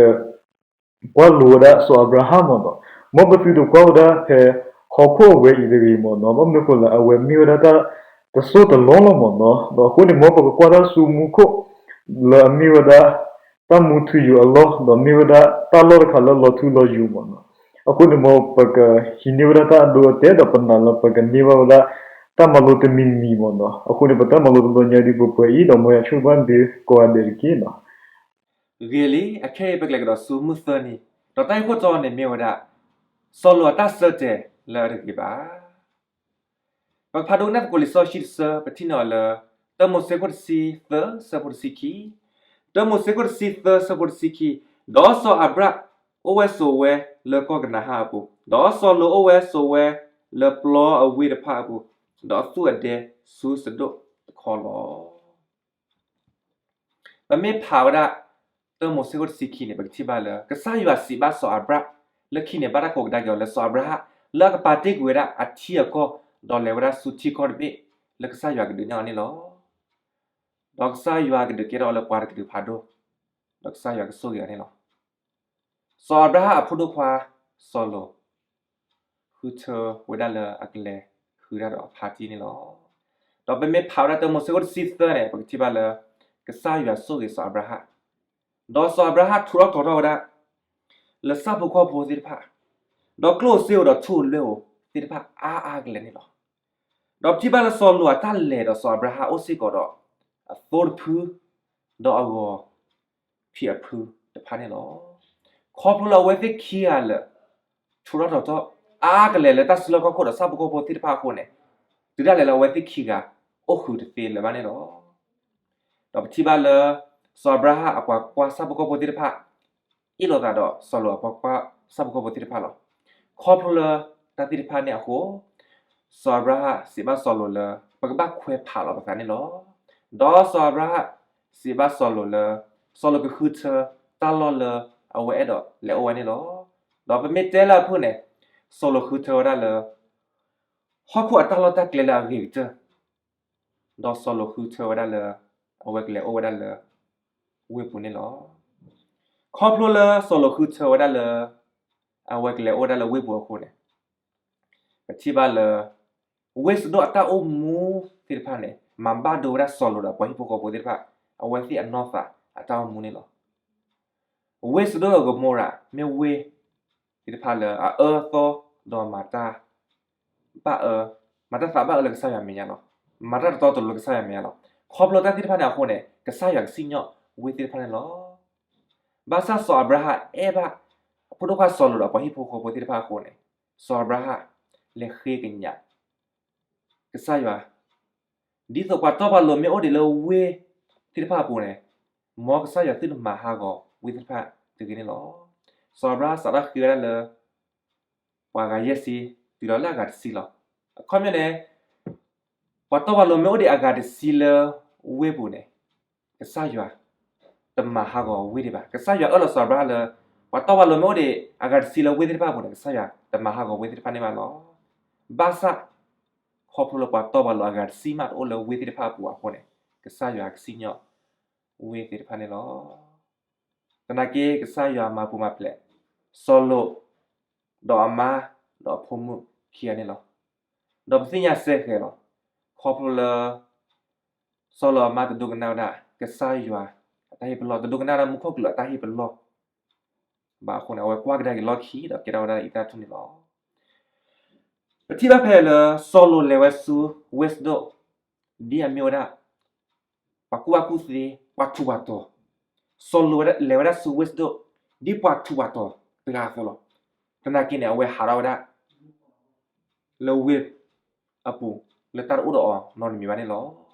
ကွၢ်လိဝဲဒၣ်စီၤအၤဘြၤဟၣ်မ့ၢ်နီၤ, မ်ပသုတကွၢ်ဝဲဒၣ်ဖဲဟီၣ်ခိၣ်အဝဲအံၤတဂ့ၤမ့ၢ်နီၤ, ဘၣ်မနုၤအဃိလဲၣ် အဝဲမ့ၢ်ဝဲဒၣ်တၢ်တစိၢ်တလီၢ်လီၤမ့ၢ်နီၤ. ဒီးအဃိန့ၣ် မ်ပကကွၢ်တၢ်ဆူမူခိၣ် လၢအမ့ၢ်ဝဲဒၣ် တၢ်မူထူယိာ်အလီၢ် ဒီးမ့ၢ်ဝဲဒၣ်တၢ်လီၢ်တခါလၢလီၤထူလီၤယိာ်မ့ၢ်နီၤ. အဃိန့ၣ် မ်ပကဟံးန့ၢ်ဝဲဒၣ်တၢ်အဒိအတဲာ် ဒီးပနာ်လၢပကန့ၢ်ဘၣ်ဝဲဒၣ် တၢ်မၤလိတမံၤမံၤမ့ၢ်နီၤ. အဃိန့ၣ် ပတၢ်မၤလိတဘျီညါဒ်ပှဲၤအံၤ ဒီးမ်ယွၤဆိၣ်ဂ့ၤဘၣ်သုကိးဂၤဒဲးတက့ၢ်နီၤ. ဂ့ၤလံ, အခဲအံၤပကလဲၤကဒီးဆူမုၢ်သၢနံၤ, ဒီးတၢ်ဂ့ၢ်ခိၣ်တီန့ၣ်မ့ၢ်ဝဲဒၣ် စီၤလိာ်အတၢ်ဆၢတဲာ်လၢအတဂ့ၤဘၣ်. ပကဖးဒိကနၣ်သကိးလံာ်စီဆှံတဆၢ ပထံၣ်န့ၢ်အီၤလၢ တၢမိၤၡ့ခိၣ်တဆံသၢ ဆၢဖိတဆံခံ, တၢမိၤၡ့ခိၣ်တဆံသၢ ဆၢဖိတဆံခံ, ဒီးစီၤအၤဘြၣ်အိၣ်ဝဲဆိးဝဲလၢကီၢ်ကနၤဧၣ်အပူၤ, ဒီးစီၤလိာ်အိၣ်ဝဲဆိးဝဲလၢပျီအဝ့ၢ်တဖၣ်အပူၤ, ဒီးသူၣ်အဒဲဆူစဒိၣ်တခီလီၤ. ပမ့ၢ်ဖးဝဲဒၣ် တၢမိၤၡ့ခိၣ်တဆံခံန့ၣ် ပကထံၣ်ဘၣ်လၢ ကစၢ်ယွၤစံးဘၣ်စီၤအၤဘြၣ် လၢခံန့ၣ် ဘၣ်တၢ်ကိးကဒါက့ၤအီၤလၢစီၤအၤဘြၤဟၣ် လၢအကပာ်တ့ၢ်ကွံာ်ဝဲဒၣ်အထံအကီၢ် ဒီးလဲၤဝဲဒၣ်ဆူထံကီၢ်တဘ့ၣ် လၢကစၢ်ယွၤကဒုးနဲၣ်အီၤန့ၣ်လီၤ. ဒီးကစၢ်ယွၤကဒုးကဲထီၣ်အီၤလၢပှၤတကလုာ်ဖးဒိၣ်, ဒီးကစၢ်ယွၤကဆိၣ်ဂ့ၤအီၤန့ၣ်လီၤ. စီၤအၤဘြၤဟၣ်အဖိဒိၣ်ခွါ စီၤလိာ် ဃုထၢဝဲဒၣ်လၢအကလဲၤဃုာ်တၢ်ဒီးအဖါတံၢ်န့ၣ်လီၤ. ဒီးပမ့ၢ်ဖးဝဲဒၣ်တၢမိၤၡ့ခိၣ်တဆံသၢန့ၣ် ပကထံၣ်ဘၣ်လၢ ကစၢ်ယွၤဆိၣ်ဂ့ၤစီၤအၤဘြၤဟၣ်, ဒီးစီၤအၤဘြၤဟၣ်ထူးထီၣ်တီၤထီၣ်ဝဲဒၣ် လၢဆၣ်ဖိကီၢ်ဖိသ့ၣ်တဖၣ်, ဒီးကျိၣ်စ့ဧိၤဒီးထူၣ်လိာ်အါအါကလဲာ်န့ၣ်လီၤ. ဒီးပထံၣ်ဘၣ်လၢစီၤလိာ်အတၢ်လဲၤဒီးစီၤအၤဘြၤဟၣ်အိၣ်စ့ၢ်ကီးဒီး အသိတဖု ဒီးအဂီၤဖံးအဖုတဖၣ်န့ၣ်လီၤ. ခီဖျိလၢအဝဲသ့ၣ်ခံဂၤလၢာ် ထူးထီၣ်တီၤထီၣ်အါအါကလဲာ်လၢတၢ်စုလီၢ်ခီၣ်ခိၣ်ဒီးဆၣ်ဖိကီၢ်ဖိသ့ၣ်တဖၣ်အဃိန့ၣ်, တုၤဒၣ်လဲာ်လၢအဝဲသ့ၣ်ခံဂၤအိၣ်ဃုာ်တသ့လၢၤဘၣ်န့ၣ်လီၤ. ဒီးပထံၣ်ဘၣ်လၢ စီၤအၤဘြၤဟၣ်အပှၤကွၢ်ဆၣ်ဖိကီၢ်ဖိသ့ၣ်တဖၣ် အ့ၣ်လိာ်သးဒီးစီၤလိာ်အပှၤကွၢ်ဆၣ်ဖိကီၢ်ဖိသ့ၣ်တဖၣ်လီၤ. ခီဖျိလၢတၢ်သ့ၣ်တဖၣ်န့ၣ်အဃိ, စီၤအၤဘြၤဟၣ်စံးဘၣ်စီၤလိာ်လၢ ပကဘၣ်ခွဲးဖးလီၤပသးန့ၣ်လီၤ. ဒီးစီၤအၤဘြၤဟၣ်စံးဘၣ်စီၤလိာ်လၢ စီၤလိာ်ကဃုထၢတၢ်လီၢ်လၢအဝဲအဲၣ်ဒိးလဲၤအိၣ်ဝဲန့ၣ်လီၤ. ဒီးပမ့ၢ်တဲလၢအဖုၣ်န့ၣ်, စီၤလိာ်ဃုထၢဝဲဒၣ်လၢ ဟီၣ်ခိၣ်အတၢ်လီၢ်တၢ်ကျဲလၢအဂ့ၤကတၢၢ်, ဒီးစီၤလိာ်ဃုထၢဝဲဒၣ်လၢ အဝဲကလဲၤအိၣ်ဝဲဒၣ်လၢ ဝ့ၢ်ပူၤန့ၣ်လီၤ. ခီဖျိလၢစီၤလိာ်ဃုထၢဝဲဒၣ်လၢ အဝဲကလဲၤအိၣ်ဝဲဒၣ်လၢဝ့ၢ်ပူၤအဃိန့ၣ်, ပထံၣ်ဘၣ်လၢ ဝ့ၢ်စဒိၣ်အတၢ်အိၣ်မူသ့ၣ်တဖၣ်န့ၣ် မၤဘၣ်ဒိဝဲဒၣ်စီၤလိာ်ဒီးအပှၤဟံၣ်ဖိဃီဖိသ့ၣ်တဖၣ် အဝဲသ့ၣ်အနီၢ်သးအတၢ်အိၣ်မူန့ၣ်လီၤ. ဝ့ၢ်စဒိၣ်ဒီးကမိရၤ မ့ၢ်ဝ့ၢ်သ့ၣ်တဖၣ်လၢအအၢအသီဒီးမၤတၢ် ဘၣ်အၢ, မၤတၢ်သးဘၣ်အၢလၢကစၢ်ယွၤမဲာ်ညါလီၤ. မၤတၢ်တတီတလိၤလၢကစၢ်ယွၤမဲာ်ညါလီၤ. ခီဖျိတၢ်သ့ၣ်တဖၣ်န့ၣ်အဃိန့ၣ် ကစၢ်ယွၤကစံၣ်ညီၣ်ဝ့ၢ်သ့ၣ်တဖၣ်န့ၣ်လီၤ. ဘၣ်ဆၣ်စီၤအၤဘြၤဟၣ်အဲၣ်ဘၣ် အဖိဒိၣ်ခွါစီၤလိာ်ဒီးအပှၤဟံၣ်ဖိဃီဖိသ့ၣ်တဖၣ်အဃိန့ၣ်, စီၤအၤဘြၤဟၣ်လဲၤဃ့ကညး ကစၢ်ယွၤ ဒ်သိးပှၤတီပှၤလိၤမ့ၢ်အိၣ်ဒံးလၢဝ့ၢ်သ့ၣ်တဖၣ်အပူၤန့ၣ်, မ်ကစၢ်ယွၤသုတမၤဟးဂီၤဝ့ၢ်သ့ၣ်တဖၣ်တဂ့ၤန့ၣ်လီၤ. စီၤအၤဘြၤဟၣ်စးထီၣ်ဃ့ဝဲဒၣ်လၢ ပှၤဂၤယဲၢ်ဆံ တုၤလီၤလၢအဂၤတဆံလီၤ. အခီပညီန့ၣ် ပှၤတီပှၤလိၤမ့ၢ်အိၣ်ဒံးအဂၤတဆံလၢဝ့ၢ်ပူၤန့ၣ်, ကစၢ်ယွၤတမၤဟးဂီၤဝ့ၢ်ဒံးဘၣ်. ကစၢ်ယွၤအၢၣ်လီၤစီၤအၤဘြၤဟၣ်လၢ ပှၤတီပှၤလိၤမ့ၢ်အိၣ်ဒံး အဂၤတဆံလၢဝ့ၢ်သ့ၣ်တဖၣ်အပူၤန့ၣ် ကစၢ်ယွၤတမၤဟးဂီၤဝ့ၢ်သ့ၣ်တဖၣ်န့ၣ်ဘၣ်လီၤ. ဘၣ်ဆၣ် ခီဖျိလၢပှၤတီပှၤလိၤအဂၤတဆံမးတအိၣ်လၢဝ့ၢ်သ့ၣ်တဖၣ်အပူၤအဃိန့ၣ် ကစၢ်ယွၤကစံၣ်ညီၣ်ဝ့ၢ်သ့ၣ်တဖၣ်န့ၣ်လီၤ. သနာ်က့ ကစၢ်ယွၤမၤပူၤမၤဖျဲး စီၤလိာ် ဒီးအမါ ဒီးအဖိမုၣ်ခံဂၤန့ၣ်လီၤ. ဒီးပသ့ၣ်ညါစ့ၢ်ကီးလီၤ. ခီဖျိလၢ စီၤလိာ်အမါတဒိကနၣ်ဝဲဒၣ် ကစၢ်ယွၤအတၢ်ဟ့ၣ်ပလီၢ်, တဒိကနၣ်ဝဲဒၣ်မူခိၣ်ကလူးအတၢ်ဟ့ၣ်ပလီၢ်ဘၣ်အဃိန့ၣ် အဝဲကွၢ်ကဒါက့ၤလီၢ်ခံ ဒီးကဲထီၣ်ဝဲဒၣ်အံသၣ်ထူၣ်န့ၣ်လီၤ. ပထံၣ်ဘၣ်ဖဲလၢ စီၤလိာ်လဲၤဝဲဆူဝ့ၢ်စဒိၣ် ဒ်အမ့ၢ်ဝဲဒၣ် ပှၤကူၣ်ဘၣ်ကူၣ်သ့ ပှၤထူးပှၤတီၤ, စီၤလိာ်လဲၤဝဲဒၣ်ဆူဝ့ၢ်စဒိၣ် ဒ်ပှၤထူးပှၤတီၤတဂၤအသိးလီၤ. သနာ်က့န့ၣ် အဝဲဟးထီၣ်ဝဲဒၣ် လၢဝ့ၢ်အပူၤ လၢတၢ်တအိၣ်ဒီးအီၤနီတမံၤဘၣ်န့ၣ်လီၤ.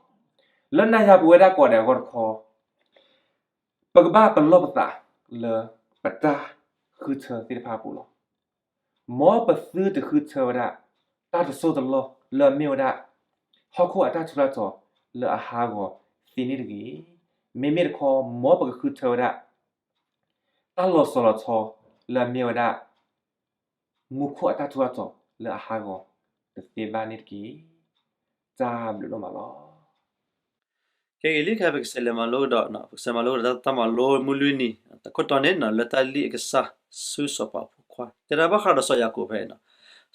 လၢနၤယၤပဝဲဒၣ်ကိးဂၤဒဲးအဂီၢ်တခီ ပကဘၣ်ပလီၢ်ပသးလၢပတၢ်ဃုထၢသ့ၣ်တဖၣ်အပူၤလီၤ. မ်ပသုတဃုထၢဝဲဒၣ် တၢ်တစိၢ်တလီၢ်လၢအမ့ၢ်ဝဲဒၣ် ဟီၣ်ခိၣ်အတၢ်ထူးတၢ်တီၤလၢအဟးဂီၤသ့န့ၣ်တဂ့ၤ. မ့မ့ၢ်တခီ မ်ပကဃုထၢဝဲဒၣ် တၢ်လီၤစိၤလီၤထီလၢအမ့ၢ်ဝဲဒၣ် မူခိၣ်အတၢ်ထူးတၢ်တီၤလၢအဟးဂီၤတသ့ဘၣ်န့ၣ်တက့ၢ်. တၢ်ဘျုးဒိၣ်မးလီၤ. ခဲအံၤလံ ခဲအံၤပကစးလဲၤမၤလိဒီး ပကစးမၤလိဒီးတၢ်မၤလိမုၢ်လွံၢ်နံၤ တၢ်ခိၣ်တီန့ၣ်နီၤ လၢတၢ်လံၣ်အကစၢ်ဆူစီၤပၤဖိခွါ တဲဒၣ်ဘၣ်ဃးဒီးစီၤယၤကိာ်ဖဲအံၤနီၤ,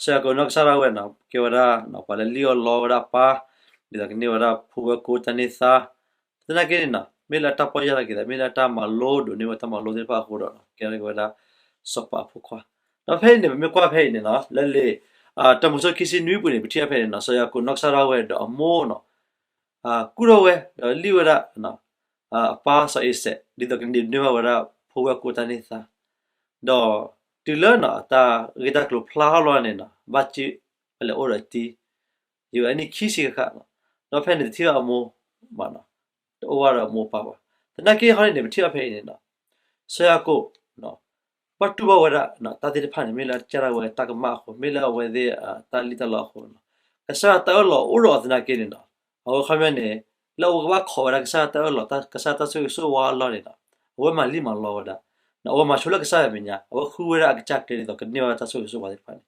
စီၤယၤကိာ်နီၢ်ကစၢ်ဒၣ်ဝဲနီၤ ကဲဝဲဒၣ် ပှၤလၢလံၣ်အီၣ်လီအီၣ်ဝဲဒၣ်အပၢ်, ဒ်သိးကန့ၢ်ဝဲဒၣ်ဖိဝဲၢ်ကိတၢ်န့ၢ်သါ, သနာ်က့န့ၣ်နီၤ မ့ၢ်လၢတၢ်ပီၢ်ယၢ်လီၤက့ၤသး မ့ၢ်လၢတၢ်မၤလိဒိးန့ၢ်ဝဲတၢ်မၤလိသ့ၣ်တဖၣ်အဃိဒီး ကဲထီၣ်က့ၤဝဲဒၣ် စီၤပၤအဖိခွါ, ဒီးဖဲအံၤန့ၣ် ပမ့ၢ်ကွၢ်ဖဲအံၤန့ၣ်နီၤ လၢလံာ် တၢမိၤၡ့ခံဆံနွံပူၤန့ၣ် ပထံၣ်ဖဲန့ၣ်နီၤ စီၤယၤကိာ်နီၢ်ကစၢ်ဒၣ်ဝဲဒီးအမိၢ်နီၤ ကူၣ်ထီၣ်ဝဲ ဒီးလံၣ်ဝဲဒၣ် အပၢ်စီၤအံၤစဲး ဒ်သိးကန့ၢ်ဒိးန့ၢ်ဘၣ်ဝဲဒၣ် ဖိဝဲၢ်ကိတၢ်န့ၢ်သါ, ဒီးတုၤလၢနီၤ အတၢ်ဂ့ၢ်တၢ်ကျိၤဖျါထီၣ်လီၤန့ၣ်နီၤ ဘၣ်စံး ပလဲၤအိၣ်ဒီးတံၤ ယံာ်ဝဲအနံၣ်ခံဆံဃၣ်ဃၣ်နီၤ, ဒီးဖဲန့ၣ်တထံၣ်ဘၣ်အမိၢ်ဘၣ်နီၤ, တအိၣ်ဘၣ်ဒီးအမိၢ်အပၢ်ဘၣ်, သနာ်က့ဟီန့ၣ်န့ၣ် ပထံၣ်ဘၣ်ဖဲအံၤန့ၣ်နီၤ စီၤယၤကိာ် ဘၣ်တူၢ်ဘၣ်ဝဲဒၣ် တၢ်သ့ၣ်တဖၣ်န့ၣ် မ့ၢ်လၢအကစၢ်ဒၣ်ဝဲတၢ်ကမၣ်အဃိ မ့ၢ်လၢအဝဲသ့ၣ် တၢ်လံၣ်တၢ်လီအဃိနီၤ, ကစၢ်တၢ်အၢၣ်လီၤအိၣ်ဒီးအီၤသနာ်က့န့ၣ်နီၤ, အဝဲခီပညီန့ၣ် လၢအဝဲကဘၣ်ခိးဝဲဒၣ်ကစၢ်တၢ်အၢၣ်လီၤ ကစၢ်တၢ်ဆိၣ်ဂ့ၤဆိၣ်ဝါအလီၢ်န့ၣ်နီၤ, အဝဲမၤလံၣ်မၤလီဝဲဒၣ်, အဝဲမၤဆိလၢကစၢ်ယွၤမဲာ်ညါ အဝဲဃုဝဲဒၣ်အကစၢ်ကျဲဒ်သိးကန့ၢ်ဘၣ်တၢ်ဆိၣ်ဂ့ၤဆိၣ်ဝါသ့ၣ်တဖၣ်န့ၣ်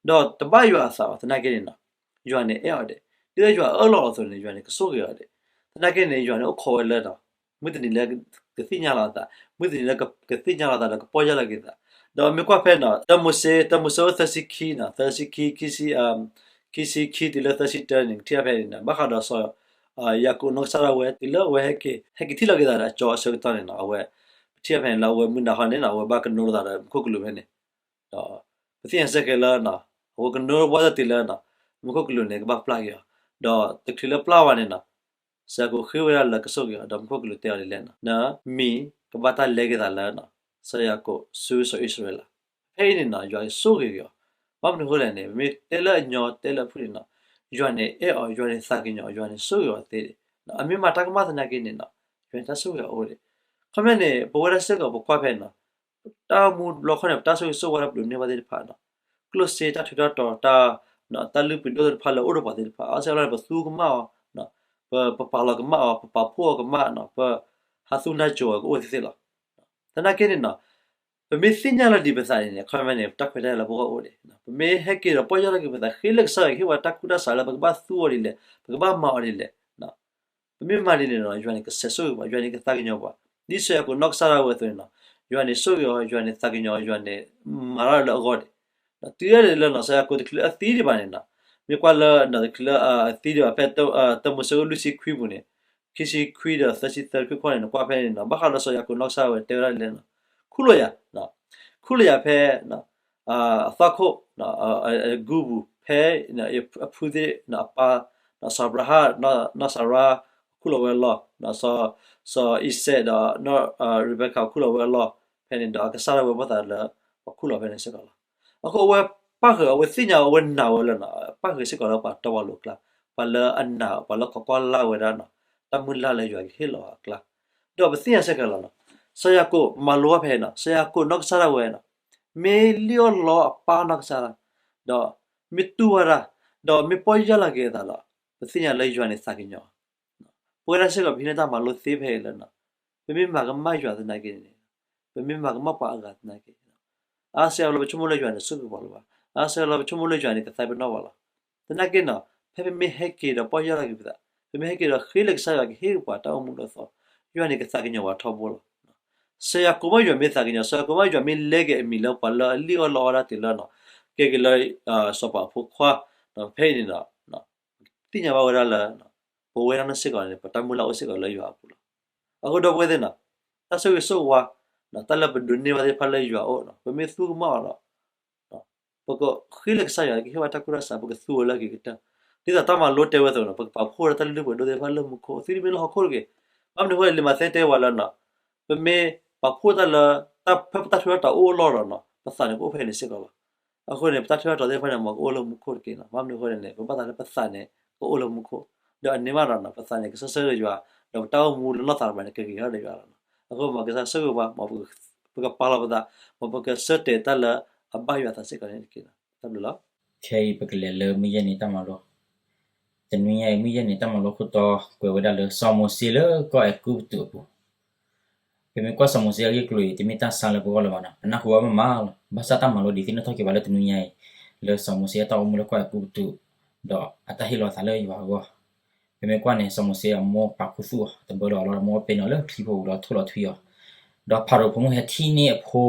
ဒီးတဘၣ်ယွၤအသးဘၣ် သနာ်က့န့ၣ်နီၤ, ယွၤန့ၣ်အဲၣ်အီၤဒဲး, ဒ်သိးယွၤအၢၣ်လီၤအီၤအသိးန့ၣ် ယွၤန့ၣ်ကဆိၣ်ဂ့ၤအီၤဒဲး, သနာ်က့န့ၣ် ယွၤန့ၣ်အိၣ်ခိးဝဲလၢ မုၢ်တနံၤလၢကသ့ၣ်ညါလီၤအသး, မုၢ်တနံၤလၢကသ့ၣ်ညါလီၤအသးဒီးကပီၢ်ယၢ်လီၤက့ၤသး, ဒီးမ့ၢ်ကွၢ်ဖဲနီၤ တၢမိၤၡ့ တၢမိၤၡ့အိၣ်သၢဆံခံနီၤ သၢဆံခံ ခံဆံ ခံဆံခံတုၤလၢသၢဆံတၢန့ၣ် ကထံၣ်ဖဲန့ၣ်နီၤ ဘၣ်ဃးဒီးစီၤ ယၤကိာ်နီၢ်ကစၢ်ဒၣ်ဝဲ တုၤလၢအဝဲဟဲက့ၤ ဟဲက့ၤထံၣ်လိာ်က့ၤသးဒီးအကၠီအဆၢကတီၢ်န့ၣ်နီၤ အဝဲ ပထံၣ်ဖဲန့ၣ်လၢအဝဲမုၢ်နၤခီန့ၣ်နီၤ အဝဲဘၣ်ကနိလိာ်သးဒီးမူခိၣ်ကလူးဖဲန့ၣ် ဒီး ပသ့ၣ်ညါစ့ၢ်ကီးလၢ အဝဲကနိဝဲဒၣ်တုၤလၢ မူခိၣ်ကလူးန့ၣ် ကဘၣ်ပျၢ်က့ၤအီၤ, ဒီးတချုးလၢပျၢ်ဝဲန့ၣ်နီၤ စီၤယၤကိာ်ဃ့ဝဲဒၣ်လၢကဆိၣ်ဂ့ၤအီၤ ဒီးမူခိၣ်ကလူးတဲအီၤဒ်လဲၣ်နီၤ နမံၤကဘၣ်တၢ်လဲက့ၤသးလၢ စီၤယၤကိာ်ဆူစီၤအံၣ်စရ့လး, ဖဲအံၤန့ၣ်နီၤ ယွၤဆိၣ်ဂ့ၤက့ၤအီၤ, ဘၣ်မနုၤအဃိလဲၣ်န့ၣ် ပမ့ၢ်တဲလၢအညီတဲလၢအဖုၣ်န့ၣ်နီၤ ယွၤန့ၣ်အဲၣ်အီၤ ယွၤန့ၣ်သးကညီၤ ယွၤန့ၣ်ဆိၣ်ဂ့ၤအီၤသ့, အမ့ၢ်မၤတၢ်ကမၣ်သနာ်က့န့ၣ်နီၤ ယွၤန့ၣ်တၢ်ဆိၣ်ဂ့ၤအီၤအိၣ်ဒံး, ခီပညီန့ၣ် ပဝဲဒၣ်စ့ၢ်ကီးပကွၢ်ဖဲနီၤ တၢ်အိၣ်မူတဘျီခီန့ၣ် ပတၢ်ဆိၣ်ဂ့ၤဆိၣ်ဝါလၢပဒိးန့ၢ်ဘၣ်သ့ၣ်တဖၣ်နီၤ, ကျိၣ်စ့တၢ်ထူးတၢ်တီၤ တၢ် တၢ်လုၢ်ပှ့ၤဒိၣ်သ့ၣ်တဖၣ်လၢအအိၣ်ဒီးပှၤသ့ၣ်တဖၣ် အါစဲလီၤန့ၣ် ပသူကမၣ်အီၤ, ပပာ်လီၤကမၣ်အီၤ ပပာ်ဖှိၣ်အီၤကမၣ်နီၤ ပဟးသူၣ်နၢ်စိၤအီၤကအိၣ်သ့သ့လီၤ. သနာ်က့န့ၣ်နီၤ ပမ့ၢ်သ့ၣ်ညါလီၤဒံးပသးန့ၣ် ခီပညီန့ၣ် တၢ်ခွဲးတၢ်ယာ်လၢပဂီၢ်အိၣ်ဒံး, ပမ့ၢ်ဟဲက့ၤဒီးပီၢ်ယၢ်လီၤက့ၤပသး ဃ့လၢကစၢ်ယွၤ ဟ့ၣ်ဝဲတၢ်ကူၣ်တၢ်ဆးလၢပကဘၣ်သူအီၤဒ်လဲၣ် ပကဘၣ်မၤအီၤဒ်လဲၣ် ပမ့ၢ်မၤဒ်န့ၣ်ဒီး ယွၤန့ၣ်ကစဲးဆိၣ်ဂ့ၤပှၤ ယွၤန့ၣ်ကသးကညီၤပှၤ, ဒ်စီၤယၤကိာ်နီၢ်ကစၢ်ဒၣ်ဝဲအသိးန့ၣ်နီၤ ယွၤန့ၣ်ဆိၣ်ဂ့ၤအီၤ ယွၤန့ၣ်သးကညီၤအီၤ ယွၤန့ၣ်မၤတၢ်လၢအဂီၢ်ဒံး, တုၤဒၣ်လဲာ်လၢနီၤ စီၤယၤကိာ်တချုးအသံဒံးဘၣ်န့ၣ်နီၤ မ့ၢ်ကွၢ်လၢနီၤ တချုးလၢအသံဒံးဘၣ်ဖဲ တၢမိၤၡ့အဆၢလွံၢ်ဆံခွံပူၤန့ၣ် ခံဆံခွံဒီးသၢဆံသၢတခွံခီန့ၣ် နကွၢ်ဖဲန့ၣ်နီၤ ဘၣ်ဃးဒီးစီၤယၤကိာ်နီၢ်ကစၢ်ဒၣ်ဝဲတဲဝဲဒၣ်ဒ်လဲၣ်နီၤ ခူၣ်လီၤယၤ ခူၣ်လီၤယၤဖဲ အသီခိၣ် အဂူပူၤ ဖဲအဖုသ့ၣ်အပၢ် စီၤအၤဘြၤဟၣ် နီၢ်စၤရါ ခူၣ်လီၤဝဲအလီၢ် စီၤအံၤစဲးဒီး ရံဘ့ကၤ ခူၣ်လီၤဝဲအလီၢ် ဖဲန့ၣ်ဒီး အကစၢ်ဒၣ်ဝဲဘၣ်သးလၢ ပှၤခူၣ်လီၤဖဲန့ၣ်စ့ၢ်ကီးလီၤ. အဃိအဝဲပၣ်ဃုာ် အဝဲသ့ၣ်ညါ အဝဲနာ်ဝဲလၢ ပၣ်ဃုာ်စ့ၢ်ကီးလၢပှၤတီပှၤလိၤအကျါ ပှၤလၢအနာ် ပှၤလၢခိးကွၢ်လၢ်ဝဲဒၣ်နီၤ တၢ်မုၢ်လၢ်လၢယွၤကဟ့ၣ်လီၤအကျါ ဒီးပသ့ၣ်ညါစ့ၢ်ကီးလီၤနီၤ စီၤယၤကိာ်မၤလိဘၣ်ဖဲနီၤ စီၤယၤကိာ်နီၢ်ကစၢ်ဒၣ်ဝဲနီၤ မ့ၢ်လံၣ်အီၣ်လီအပၢ်နီၢ်ကစၢ်ဒၣ် ဒီးမ့ၢ်တူၢ်ဝဲဒၣ် ဒီးမ့ၢ်ပီၢ်ယၢ်လီၤက့ၤအသးဒီး ပသ့ၣ်ညါလၢယွၤန့ၣ်သးကညီၤ ပဝဲဒၣ်စ့ၢ်ကီးပဟံးန့ၢ်တၢ်မၤလိသ့ဖဲအံၤလၢ ပမ့ၢ်မၤကမၣ်ယွၤသနာ်က့န့ၣ်, ပမ့ၢ်မၤကမၣ်ပှၤအဂၤသနာ်က့, အါစဲအလီၤ ပဆိကမိၣ်လၢယွၤန့ၣ်ဆိၣ်ဂ့ၤပှၤလၢၤဘၣ်. အါစဲအလီၤ ပဆိကမိၣ်လၢယွၤန့ၣ် ကသးပ့ၤနီၣ်ပှၤလီၤ. သနာ်က့န့ၣ်, ဖဲပမ့ၢ်ဟဲက့ၤဒီးပီၢ်ယၢ်လီၤက့ၤပသး, ပမ့ၢ်ဟဲက့ၤဒီးဃ့လၢကစၢ်ယွၤကဟ့ၣ်ပှၤတၢ်အိၣ်မူလၢအသီ, ယွၤန့ၣ်ကသးကညီၤပှၤထီဘိလီၤ. စီၤယၤကိာ်မ့ၢ်ယွၤမ့ၢ်သးကညီၤ, စီၤယၤကိာ်မ့ၢ်ယွၤမ့ၢ်လဲက့ၤအမံၤလၢပှၤလၢအလံၣ်အီၣ်လီအီၣ်ဒၣ်တ့ၢ်လၢန့ၣ်, ကဲက့ၤလၢ စီၤပၤအဖိခွါ, ဖဲအံၤန့ၣ်ဒီး သ့ၣ်ညါဘၣ်ဝဲဒၣ်လၢ ပဝဲဒၣ်န့ၣ်စ့ၢ်ကီးန့ၣ် ပတၢ်မုၢ်လၢ်အိၣ်စ့ၢ်ကီးလၢယွၤအပူၤလီၤ. အဃိဒီပုၢ်ဝဲၢ်သ့ၣ်န့ၣ်, တၢ်ဆိၣ်ဂ့ၤဆိၣ်ဝါ, တၢ်လၢပဒိးန့ၢ်ဘၣ်သ့ၣ်တဖၣ်လၢယွၤအအိၣ်န့ၣ် ပမ့ၢ်သူကမၣ်အီၤဒီး ပကဃ့လၢကစၢ်ယွၤကဟ့ၣ်ဝဲတၢ်ကူၣ်တၢ်ဆး ပကသူဝဲလၢအက့ၤကတၢၢ်. ဒ်သိးတၢ်မၤလိတဲဝဲအသိးန့ၣ် ပကပာ်ဖှိၣ်ဝဲဒၣ်တၢ်လုၢ်ဒိၣ်ပှ့ၤဒိၣ်သ့ၣ်တဖၣ်လၢမူခိၣ် သုတမ့ၢ်လၢဟီၣ်ခိၣ်တဂ့ၤ. ဘၣ်မနုၤအဃိလဲၣ် လံာ်မးသဲတဲဝဲလၢန့ၣ်, ပမ့ၢ်ပာ်ဖှိၣ်တၢ်လၢ တၢ်ဖဲပတၢ်ထူးတၢ်တီၤအိၣ်အလီၢ်ဒီးန့ၣ် ပသးန့ၣ်ကအိၣ်ဖဲန့ၣ်စ့ၢ်ကီးလီၤ. အဃိန့ၣ် ပတၢ်ထူးတၢ်တီၤသ့ၣ်တဖၣ်န့ၣ် မ်ကအိၣ်လၢမူခိၣ်တက့ၢ်န့ၣ်. ဘၣ်မနုၤအဃိလဲၣ်န့ၣ် ပဘၣ်သးလၢပသးန့ၣ် ကအိၣ်လၢမူခိၣ်, ဒီးအန့ၣ်မးဒီးန့ၣ် ပသးန့ၣ်ကဆၢထၢၣ်ဒီးယွၤ, ဒီးပတၢ်အိၣ်မူလၢနီၢ်သးတဖၣ်န့ၣ် ကဂ့ၤထီၣ်ဒီးယွၤလီၤ. အဃိမ်ကစၢ်ဆိၣ်ဂ့ၤပှၤ, မ်ပကပာ်လီၤပသး, မ်ပကဆၢတဲာ်တၢ်လၢအဘၣ်ယွၤအသးစ့ၢ်ကီးန့ၣ်တက့ၢ်န့ၣ်. တၢ်ဘျုးလီၤ. ခဲအံၤပကလဲၤလၢမုၢ်ယဲၢ်နံၤတၢ်မၤလိ, တနွံညါအံၤ မုၢ်ယဲၢ်နံၤတၢ်မၤလိခိၣ်တီကွဲးဝဲဒၣ်လၢ စီၤမိၤၡ့လၢကီၢ်အဲၤကူပတူးအပူၤ. ပမ့ၢ်ကွၢ်စီၤမိၤၡ့အဂ့ၢ်ကျိၤအံၤ တမ့ၢ်တၢ်ဆန်းလၢပဂီၢ်လၢၤဘၣ်န့ၣ်, ပနၢ်ဟူဘၣ်မးမးလီၤ. ဘၣ်ဆၣ်တၢ်မၤလိဒ်သ့ၣ်နီၣ်ထီၣ်က့ၤပှၤလၢတနွံညါအံၤ, လၢစီၤမိၤၡ့အတၢ်အိၣ်မူလၢကီၢ်အဲၤကူပတူး, ဒီးအတၢ်ဟ့ၣ်လီၤအသးလၢယွၤအဂီၢ်. ပမ့ၢ်ကွၢ်န့ၣ် စီၤမိၤၡ့အမိၢ်ပာ်ခူသူၣ်အီၤ, တဘၢလၢၤအီၤလီၤ, ဒီးမိၢ်ပ့ၤနီၣ်လၢချံဖိဝံၤဒီးထိၣ်လီၤထွံအီၤ, ဒီးဖၤရိၤဖိမုၣ်ဟဲထံၣ်န့ၢ်အဖ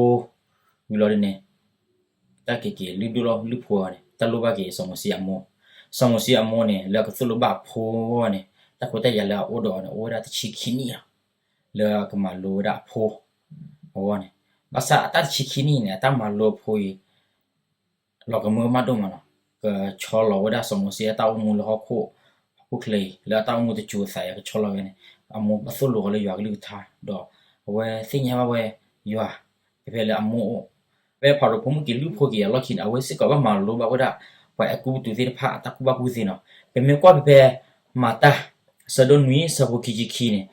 ိဝံၤလီၤဒ်န့ၣ်, တၢ်က့ၤက့ၤလုၢ်ဒိၣ်လီၤလုၢ်ဖိအီၤန့ၣ် တၢ်လိၣ်ဘၣ်က့ၤစီၤမိၤၡ့အမိၢ်. စီၤမိၤၡ့အမိၢ်န့ၣ် လၢအကသိၣ်လိဘၣ်အဖိအဂီၢ်န့ၣ် တၢ်ခွဲးတၢ်ယာ်လၢအအိၣ်ဒီးအီၤန့ၣ် အိၣ်ဝဲဒၣ်တဆံခံနံၣ်လီၤ. လၢအကမၤလိဝဲဒၣ်အဖိအဂီၢ်န့ၣ်, ဘၣ်ဆၣ်အတၢ်တဆံခံနံၣ်န့ၣ် အတၢ်မၤလိအဖိအံၤ လီၤကမၢကမၣ်ဒိၣ်မးလီၤ. ကဆီလီၤဝဲဒၣ်စီၤမိၤၡ့အတၢ်အိၣ်မူလၢဟီၣ်ခိၣ်ဟီၣ်ခိၣ်ချၢအံၤ လၢအတၢ်အိၣ်မူတစိၤအသးအံၤ ကဆီလီၤဝဲန့ၣ်, အမိၢ်ဘၣ်သိၣ်လိအီၤလၢယွၤအကလုၢ်ကထါ, ဒီးအဝဲသ့ၣ်ညါဘၣ်ဝဲယွၤ ဖဲဖဲလၢအမိၢ်အိၣ်, ဖဲဖၤရိၤဖိမုၣ်က့ၤလုၢ်ဖိက့ၤအလီၢ်ခံန့ၣ် အဝဲစ့ၢ်ကီးဘၣ်မၤလိဘၣ်ဝဲဒၣ် ပှၤအဲၤကူပတူးသ့ၣ်တဖၣ်အတၢ်ကူၣ်ဘၣ်ကူၣ်သ့လီၤ. ပမ့ၢ်ကွၢ်ဖဲဖဲ မၤတၢ် အဆၢဒိၣ်နွံ အဆၢဖိခံဆံခံန့ၣ်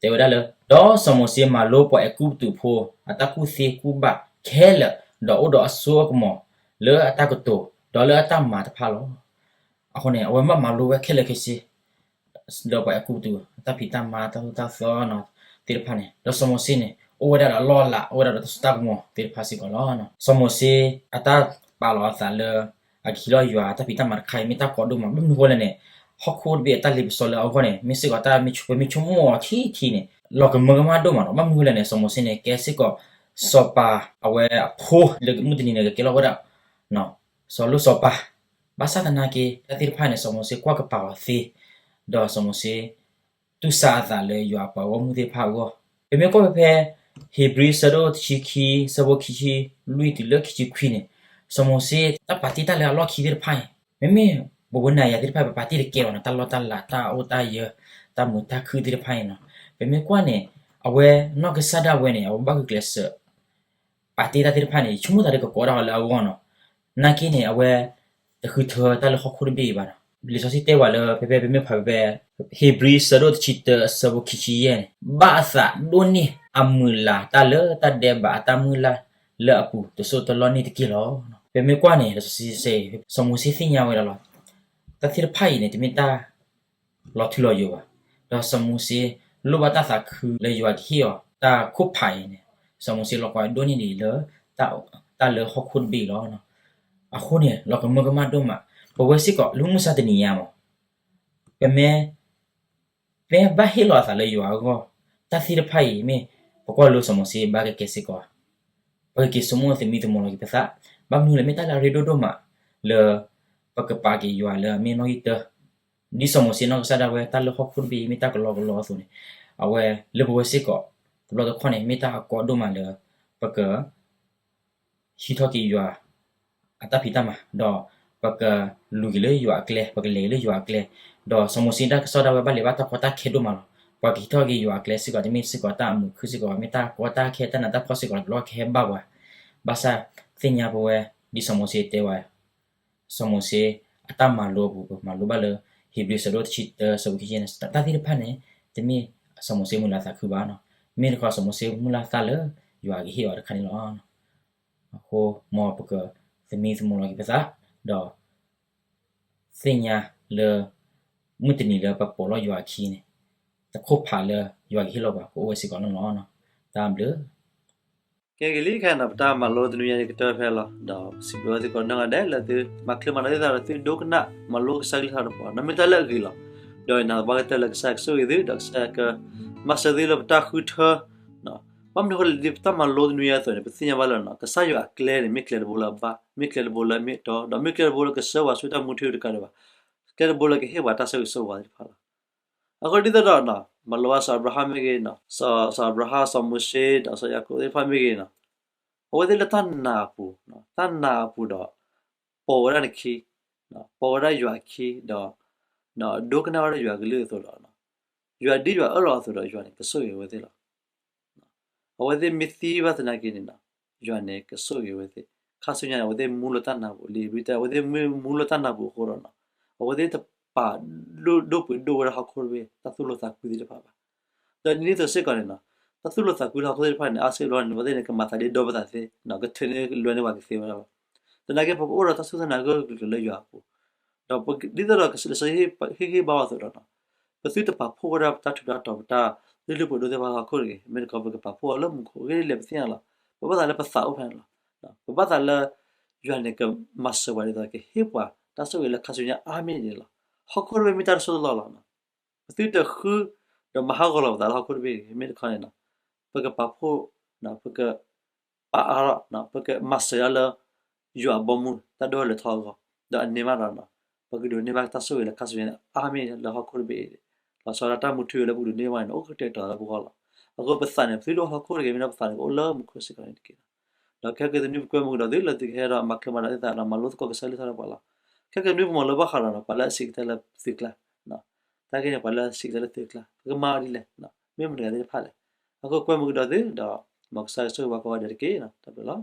တဲဝဲဒၣ်လၢ ဒီးစီၤမိၤၡ့မၤလိပှၤအဲၤကူပတူးဖိ အတၢ်ကူၣ်သ့ကူၣ်ဘၣ်ခဲလၢာ်, ဒီးအိၣ်ဒီးအစိအကမီၤလၢအတၢ်ကတိၤ ဒီးလၢအတၢ်မၤတဖၣ်လီၤ. အဃိန့ၣ် အဝဲဘၣ်မၤလိဝဲခဲလၢာ်ခဲဆ့ ဒီးပှၤအဲၤကူပတူး တၢ်ဖံးတၢ်မၤတၢ်သိၣ်တၢ်သီသ့ၣ်တဖၣ်န့ၣ်, ဒီးစီၤမိၤၡ့န့ၣ် အိၣ်ဝဲဒၣ်ဒီးအလီၢ်အလၤ အိၣ်ဝဲဒၣ်ဒီးတၢ်စိတၢ်ကမီၤသ့ၣ်တဖၣ်စ့ၢ်ကီးလီၤ. စီၤမိၤၡ့အတၢ်ပာ်လီၤအသးလၢ အကဟံးလီၤယွၤအတၢ်ဖံးတၢ်မၤတခါအံၤ မ့ၢ်တၢ်ကီဒိၣ်မး, ဘၣ်မနုၤအဃိလဲၣ်န့ၣ် ဟီၣ်ခိၣ်တဘ့ၣ်အတၢ်လ့ပစီလၢအဂီၢ်န့ၣ် မ့ၢ်စ့ၢ်ကီးတၢ်မ့ၢ်ဆိကမိၣ်အီၤထံထံန့ၣ် လီၤကမၢကမၣ်ဒိၣ်မးလီၤ. ဘၣ်မနုၤဃိလဲၣ်န့ၣ် စီၤမိၤၡ့န့ၣ် ကဲစ့ၢ်ကီး စီၤပၤအဝဲအဖိလၢမုၢ်တနံၤန့ၣ် ကကဲလီၤဝဲဒၣ် စီၤလိၣ်စီၤပၤ, ဘၣ်ဆၣ်သနာ်က့ တၢ်သ့ၣ်တဖၣ်န့ၣ် စီၤမိၤၡ့ကွၢ်ကပၤအီၤသ့, ဒီးစီၤမိၤၡ့ တူၢ်ဆါအသးလၢယွၤအပှၤဂီၢ်မုၢ်သ့ၣ်တဖၣ်အဂီၢ်. ပမ့ၢ်ကွၢ်ဖဲဖဲ ဧ့ၤဘြံၤ ဆၢဒိၣ်တဆံခံ ဆၢဖိခံဆံလွံၢ်တုၤလၢခံဆံခွံန့ၣ်, စီၤမိၤၡ့တၢ်ပာ်တ့ၢ်တၢ်လၢအလီၢ်ခံသ့ၣ်တဖၣ်အံၤ မ့မ့ၢ်ပဝဲနၤယၤသ့ၣ်တဖၣ် ပပာ်တ့ၢ်တကဲဘၣ်န့ၣ် တၢ်လီၢ်တၢ်လၤ တၢ်အိၣ်တၢ်ယၢၤ တၢ်မုာ်တၢ်ခုၣ်သ့ၣ်တဖၣ်အံၤန့ၣ်, ပမ့ၢ်ကွၢ်န့ၣ် အဝဲနီၢ်ကစၢ်ဒၣ်ဝဲန့ၣ် အဝဲဘၣ်ဂုာ်ကျဲးစၢး ပာ်တ့ၢ်တၢ်သ့ၣ်တဖၣ်န့ၣ် ယဆိကမိၣ်သးဒီးကကိးဒၣ်အီၤလၢအဂီၢ်န့ၣ်, နာ်က့န့ၣ် အဝဲတဃုထၢတၢ်လၢဟီၣ်ခိၣ်တဘ့ၣ်အံၤဘၣ်န့ၣ်. လံာ်စီဆှံတဲဝဲလၢ ဖဲဖဲပမ့ၢ်ဖးဖဲ ဧ့ၤဘြံၤ ဆၢဒိၣ်တဆံတၢ အဆၢဖိခံဆံယဲၢ်န့ၣ်, ဘၣ်အသးဒိၣ်န့ၢ်အမုာ်လၤတၢ်လၢတၢ်ဒဲးဘးအတၢ်မုၢ်လၢ်လၢအပူၤတစိၢ်တလီၢ်န့ၣ်တက့ၢ်လီၤ. ပမ့ၢ်ကွၢ်န့ၣ် လံာ်စီဆှံစ့ၢ် စီၤမိၤၡ့သ့ၣ်ညါဝဲဒၣ်လီၤ. တၢ်သ့ၣ်တဖၣ်အံၤန့ၣ် တမ့ၢ်တၢ် လီၤထူလီၤယိာ်ဘၣ်. ဒီးစီၤမိၤၡ့ လိၣ်ဘၣ်တၢ်သးခုလၢယွၤကဟ့ၣ်အီၤ တၢ်ခိၣ်ဖးအံၤန့ၣ်, စီၤမိၤၡ့လီၤကီဒိၣ်န့ၢ်ဒံးလၢ တၢ်လၢဟီၣ်ခိၣ်တဘ့ၣ်အံၤလီၤ. အဃိန့ၣ် လီၤကမၢကမၣ်ဒိၣ်မး, ပဝဲစ့ၢ်ကီး လၢမုၢ်မဆါတနံၤညါမး ပမ့ၢ် ပမ့ၢ်ဘၣ်ဟ့ၣ်လီၤအသးလၢယွၤအဂီၢ်, တၢ်သ့ၣ်တဖၣ်အံၤမ့ၢ် ပကွၢ်လိစီၤမိၤၡ့ဘၣ်ကကဲစ့ၢ်ကီးဧါ. ပကက့ၤဆိကမိၣ်သမံသမိးလီၤက့ၤပသး, ဘၣ်မနုၤလဲၣ် မ့ၢ်တၢ်လၢအရ့ဒိၣ်ဒိၣ်မး လၢ ပကပာ်က့ၤယွၤလၢအမ့ၢ်နီၣ်ဂံၢ်တၢ, ဒ်စီၤမိၤၡ့နီၢ်ကစၢ်ဒၣ်ဝဲ တၢ်လၢဟီၣ်ခိၣ်တဘ့ၣ်အံၤ မ့ၢ်တၢ်ကလီကလီအသိးန့ၣ်, အဝဲလၢပဝဲစ့ၢ်ကီး တဘျီတခီၣ်န့ၣ် မ့ၢ်တၢ်အကီဒိၣ်မးလၢ ပက ဟံးထီၣ်က့ၤယွၤအတၢ်ဖံးတၢ်မၤ, ဒီးပကလူၤက့ၤလၢယွၤအကျဲ, ပကလဲၤက့ၤလၢယွၤအကျဲ, ဒီးစီၤမိၤၡ့တၢ်ကစီၣ်ဒၣ်ဝဲဘၣ်လဲၤဘၣ်တၢ်ကီတၢ်ခဲဒိၣ်မးလီၤ. ပှၤကဟံးထီၣ်က့ၤယွၤအကျဲစ့ၢ်ကီး တမ့ၢ်စ့ၢ်ကီးတၢ်အမုာ်ခုၣ်စ့ၢ်ကီး, မ့ၢ်တၢ်ကီတၢ်ခဲတၢ်နးတၢ်ဖှီၣ်စ့ၢ်ကီး တဘျီကဟဲဘၣ်ပှၤ, ဘၣ်ဆၣ်သ့ၣ်ညါပဝဲ ဒ်စီၤမိၤၡ့တဲဝဲ စီၤမိၤၡ့အတၢ်မၤလိအပူၤ ပမၤလိဘၣ်လၢ ဧ့ၤဘြံၤ ဆၢဒိၣ်တဆံတၢ ဆၢဖိခံဆံန့ၣ် တၢ်သ့ၣ်တဖၣ်န့ၣ် တမ့ၢ်စီၤမိၤၡ့မုၢ်လၢ်သးခုဘၣ်နီၤ. မ့ၢ်တခီ စီၤမိၤၡ့မုၢ်လၢ်သးလၢယွၤကဟ့ၣ်အီၤတခါန့ၣ်လီၤ. အဃိ မ်ပကသမံသမိးလီၤက့ၤပသး ဒီး သ့ၣ်ညါလၢ မုၢ်တနံၤလၢပပိာ်လီၤယွၤအခံန့ၣ် တခိၣ်ဖးလၢယွၤကဟ့ၣ်လီၤပှၤကအိၣ်ဝဲစ့ၢ်ကီးန့ၣ်လီၤ. တၢ်ဘျုး ကဲဂ့ၤလံခဲနီၤ ပတၢ်မၤလိတနွံညါန့ၣ် ကတၢၢ်ဖဲလီၤ. ဒီးစံးဘျုးဝဲသုကိးနီၢ်ဂၤဒဲး လၢသုမၤချ့မၤနီၢ်သ့ၣ်သၣ်ဒီး သုဒိကနၣ်မၤလိကစၢ်ကလုၢ်ကထါတပှၤ ဒီးမ့ၢ်တၢ်လၢအဂ့ၤလီၤ. ဒီးနာ်သပှၢ်ကတၢၢ်လၢကစၢ်ယွၤကဆိၣ်ဂ့ၤသု ဒီးကစၢ်ယွၤကမၤစၢၤသုလၢပတၢ်ဃုထၢ ဘၣ်မနုၤအဃိလဲၣ် ဒ်ပတၢ်မၤလိတနွံညါအသိးန့ၣ် ပသ့ၣ်ညါဘၣ်လၢ ကစၢ်ယွၤအကျဲန့ၣ် မ့ၢ်ကျဲတဘိလၢအဘၣ်, မ့ၢ်ကျဲတဘိလၢအမ့ၢ်အတီ, ဒီးမ့ၢ်ကျဲတဘိလၢကဆှၢပှၤဆူတၢ်မူထူယိာ်တကးဒံးဘၣ်, ကျဲတဘိလၢကဟ့ၣ်ပှၤတၢ်ဆိၣ်ဂ့ၤဆိၣ်ဝါသ့ၣ်တဖၣ်လီၤ. အဃိဒ်သိးဒီး မၤလိဘၣ်စီၤအၤဘြၤဟၣ်မ့ၢ်ဂ့ၤ, စီၤအၤဘြၤဟၣ်, စီၤမိၤၡ့, ဒီးစီၤယၤကိာ်သ့ၣ်တဖၣ်မ့ၢ်ဂ့ၤ, အဝဲသ့ၣ်လၢတၢ်နာ်အပူၤ, တၢ်နာ်အပူၤဒီး ပိာ်ဝဲဒၣ်နခံ, ပိာ်ဝဲဒၣ်ယွၤအခံ, ဒီး ဒိကနၣ်ဝဲဒၣ်ယွၤကလုၢ်အသိးဒီး ယွၤဒ်ယွၤအၢၣ်လီၤအသိးဒီး ယွၤန့ၣ် ကဆိၣ်ဂ့ၤဝဲသ့ၣ်လီၤ. အဝဲသ့ၣ်မ့ၢ်သံဘၣ်သနာ်က့န့ၣ် ယွၤန့ၣ် ကဆိၣ်ဂ့ၤဝဲသ့ၣ်. ခါဆူညါန့ၣ် အဝဲသ့ၣ်မူလၢတၢ်နာ်ပူၤ, လံာ်ဧ့ၤဘြံၤတဲ အဝဲသ့ၣ်မ့ၢ်မူလၢတၢ်နာ်ပူၤအဃိဒီး အဝဲသ့ၣ်တပာ်ဒိၣ်ပှ့ၤဒိၣ်ဝဲဒၣ်ဟီၣ်ခိၣ်တဘ့ၣ် တၢ်သူၣ်လီသးကွံသ့ၣ်တဖၣ်ဘၣ်. ဒီးဒ်န့ၣ်အသိးစ့ၢ်ကီးန့ၣ် တၢ်သူၣ်လီသးကွံလၢဟီၣ်ခိၣ်သ့ၣ်တဖၣ်န့ၣ် အါစုအါဘျီန့ၣ် အဝဲသ့ၣ်န့ၣ် ကမၤသးဒ်ဒီပသးသ့, ကထုးန့ၢ်လွဲန့ၢ်ပှၤကသ့ဝဲဒၣ်လီၤ. သနာ်က့ ပကအိၣ်ဒီးတၢ်စူၢ်တၢ်နာ်ဂၢၢ်ကျၢၤလၢယွၤအပူၤ, ဒီးဒ်သိးဒီးလံာ်စီဆှံဟ့ၣ်ဂံၢ်ဘါအီၤအသိးဒီး ပသုတပာ်ဖှိၣ်ဝဲဒၣ်ပတၢ်ထူးတၢ်တီၤ ပတၢ်လုၢ်ဒိၣ်ပှ့ၤဒိၣ်သ့ၣ်တဖၣ်လၢဟီၣ်ခိၣ်တဂ့ၤ. မ့ၢ်တခီ ပကပာ်ဖှိၣ်အီၤလၢမူခိၣ် အဂ့ၢ်ဒ်လဲၣ် ပသ့ၣ်ညါလီၤ. ပဘၣ်သးလၢပသးအိၣ်ဖဲန့ၣ်လီၤ. ပဘၣ်သးလၢ ယွၤန့ၣ်ကမၤစၢၤပှၤဒ်သိး ကဟ့ၣ်ပှၤတၢ်ဆိၣ်ဂ့ၤလၢခါဆူညါအါမံၤန့ၣ်လီၤ. ဟီၣ်ခိၣ်တဘ့ၣ်မ့ၢ်တၢ်တစိၢ်တလီၢ်လီၤ. ပသုတဃု ဒီးမၤဟးဂီၤလီၤပသးလၢဟီၣ်ခိၣ်တဘ့ၣ်တဂ့ၤ. မ့ၢ်တခီန့ၣ် ပကပာ်ဖှိၣ်, ပကပာ်အါထီၣ်, ပကမၤစၢၤဒၣ်လၢ ယွၤအဘီအမုၢ်တၢ်ဒိၣ်ထီၣ်လဲၤထီၣ်အဂီၢ်, ဒီးအန့ၢ်ဘၣ်ဒီး ပကဒိးန့ၢ်ဘၣ်တၢ်ဆိၣ်ဂ့ၤလၢခါဆူညါန့ၣ် အါမံၤလၢဟီၣ်ခိၣ်တဘ့ၣ်အံၤ, လီၤဆီဒၣ်တၢ်မူထူယိာ်လၢပကဒိးန့ၢ်ဘၣ်န့ၣ် အိၣ်ကတဲာ်ကတီၤလၢပဂီၢ်လီၤ. အဃိပသးန့ၣ် ပသုတအိၣ်လၢဟီၣ်ခိၣ်တဂ့ၤ, မ့ၢ်ဒၣ်ပသးန့ၣ်ကအိၣ်လၢမူခိၣ်စ့ၢ်ကီးန့ၣ်တက့ၢ်လီၤ. ဒီးခဲကနံၣ်အံၤ ပကွဲမုာ်ကဒီးသုလၢသုကဟဲဒီးမၤချ့မၤနီၢ်သ့ၣ်သၣ်ဒီး မၤလိသကိးကစၢ်ကလုၢ်ကထါတပှၤလီၤ. ခဲကနံၣ်အံၤ ပမၤလိဘၣ်ဃးဒီး ပှၤလၢအဆံးကတၢၢ်လၢသုကျါ, တၢ်ဂ့ၢ်န့ၣ် ပှၤလၢအဆံးကတၢၢ်လၢသုကျါ ပကမၤအီၤဒ်လဲၣ်, မ့ၢ်မတၤတဂၤသ့ၣ်တဖၣ်လဲၣ်. အဃိကွဲမုာ်ကဒီးသုဒီး မ်ကစၢ်ယွၤဆိၣ်ဂ့ၤပှၤကိးဂၤဒဲးတက့ၢ်. တၢ်ဘျုးလီၤ.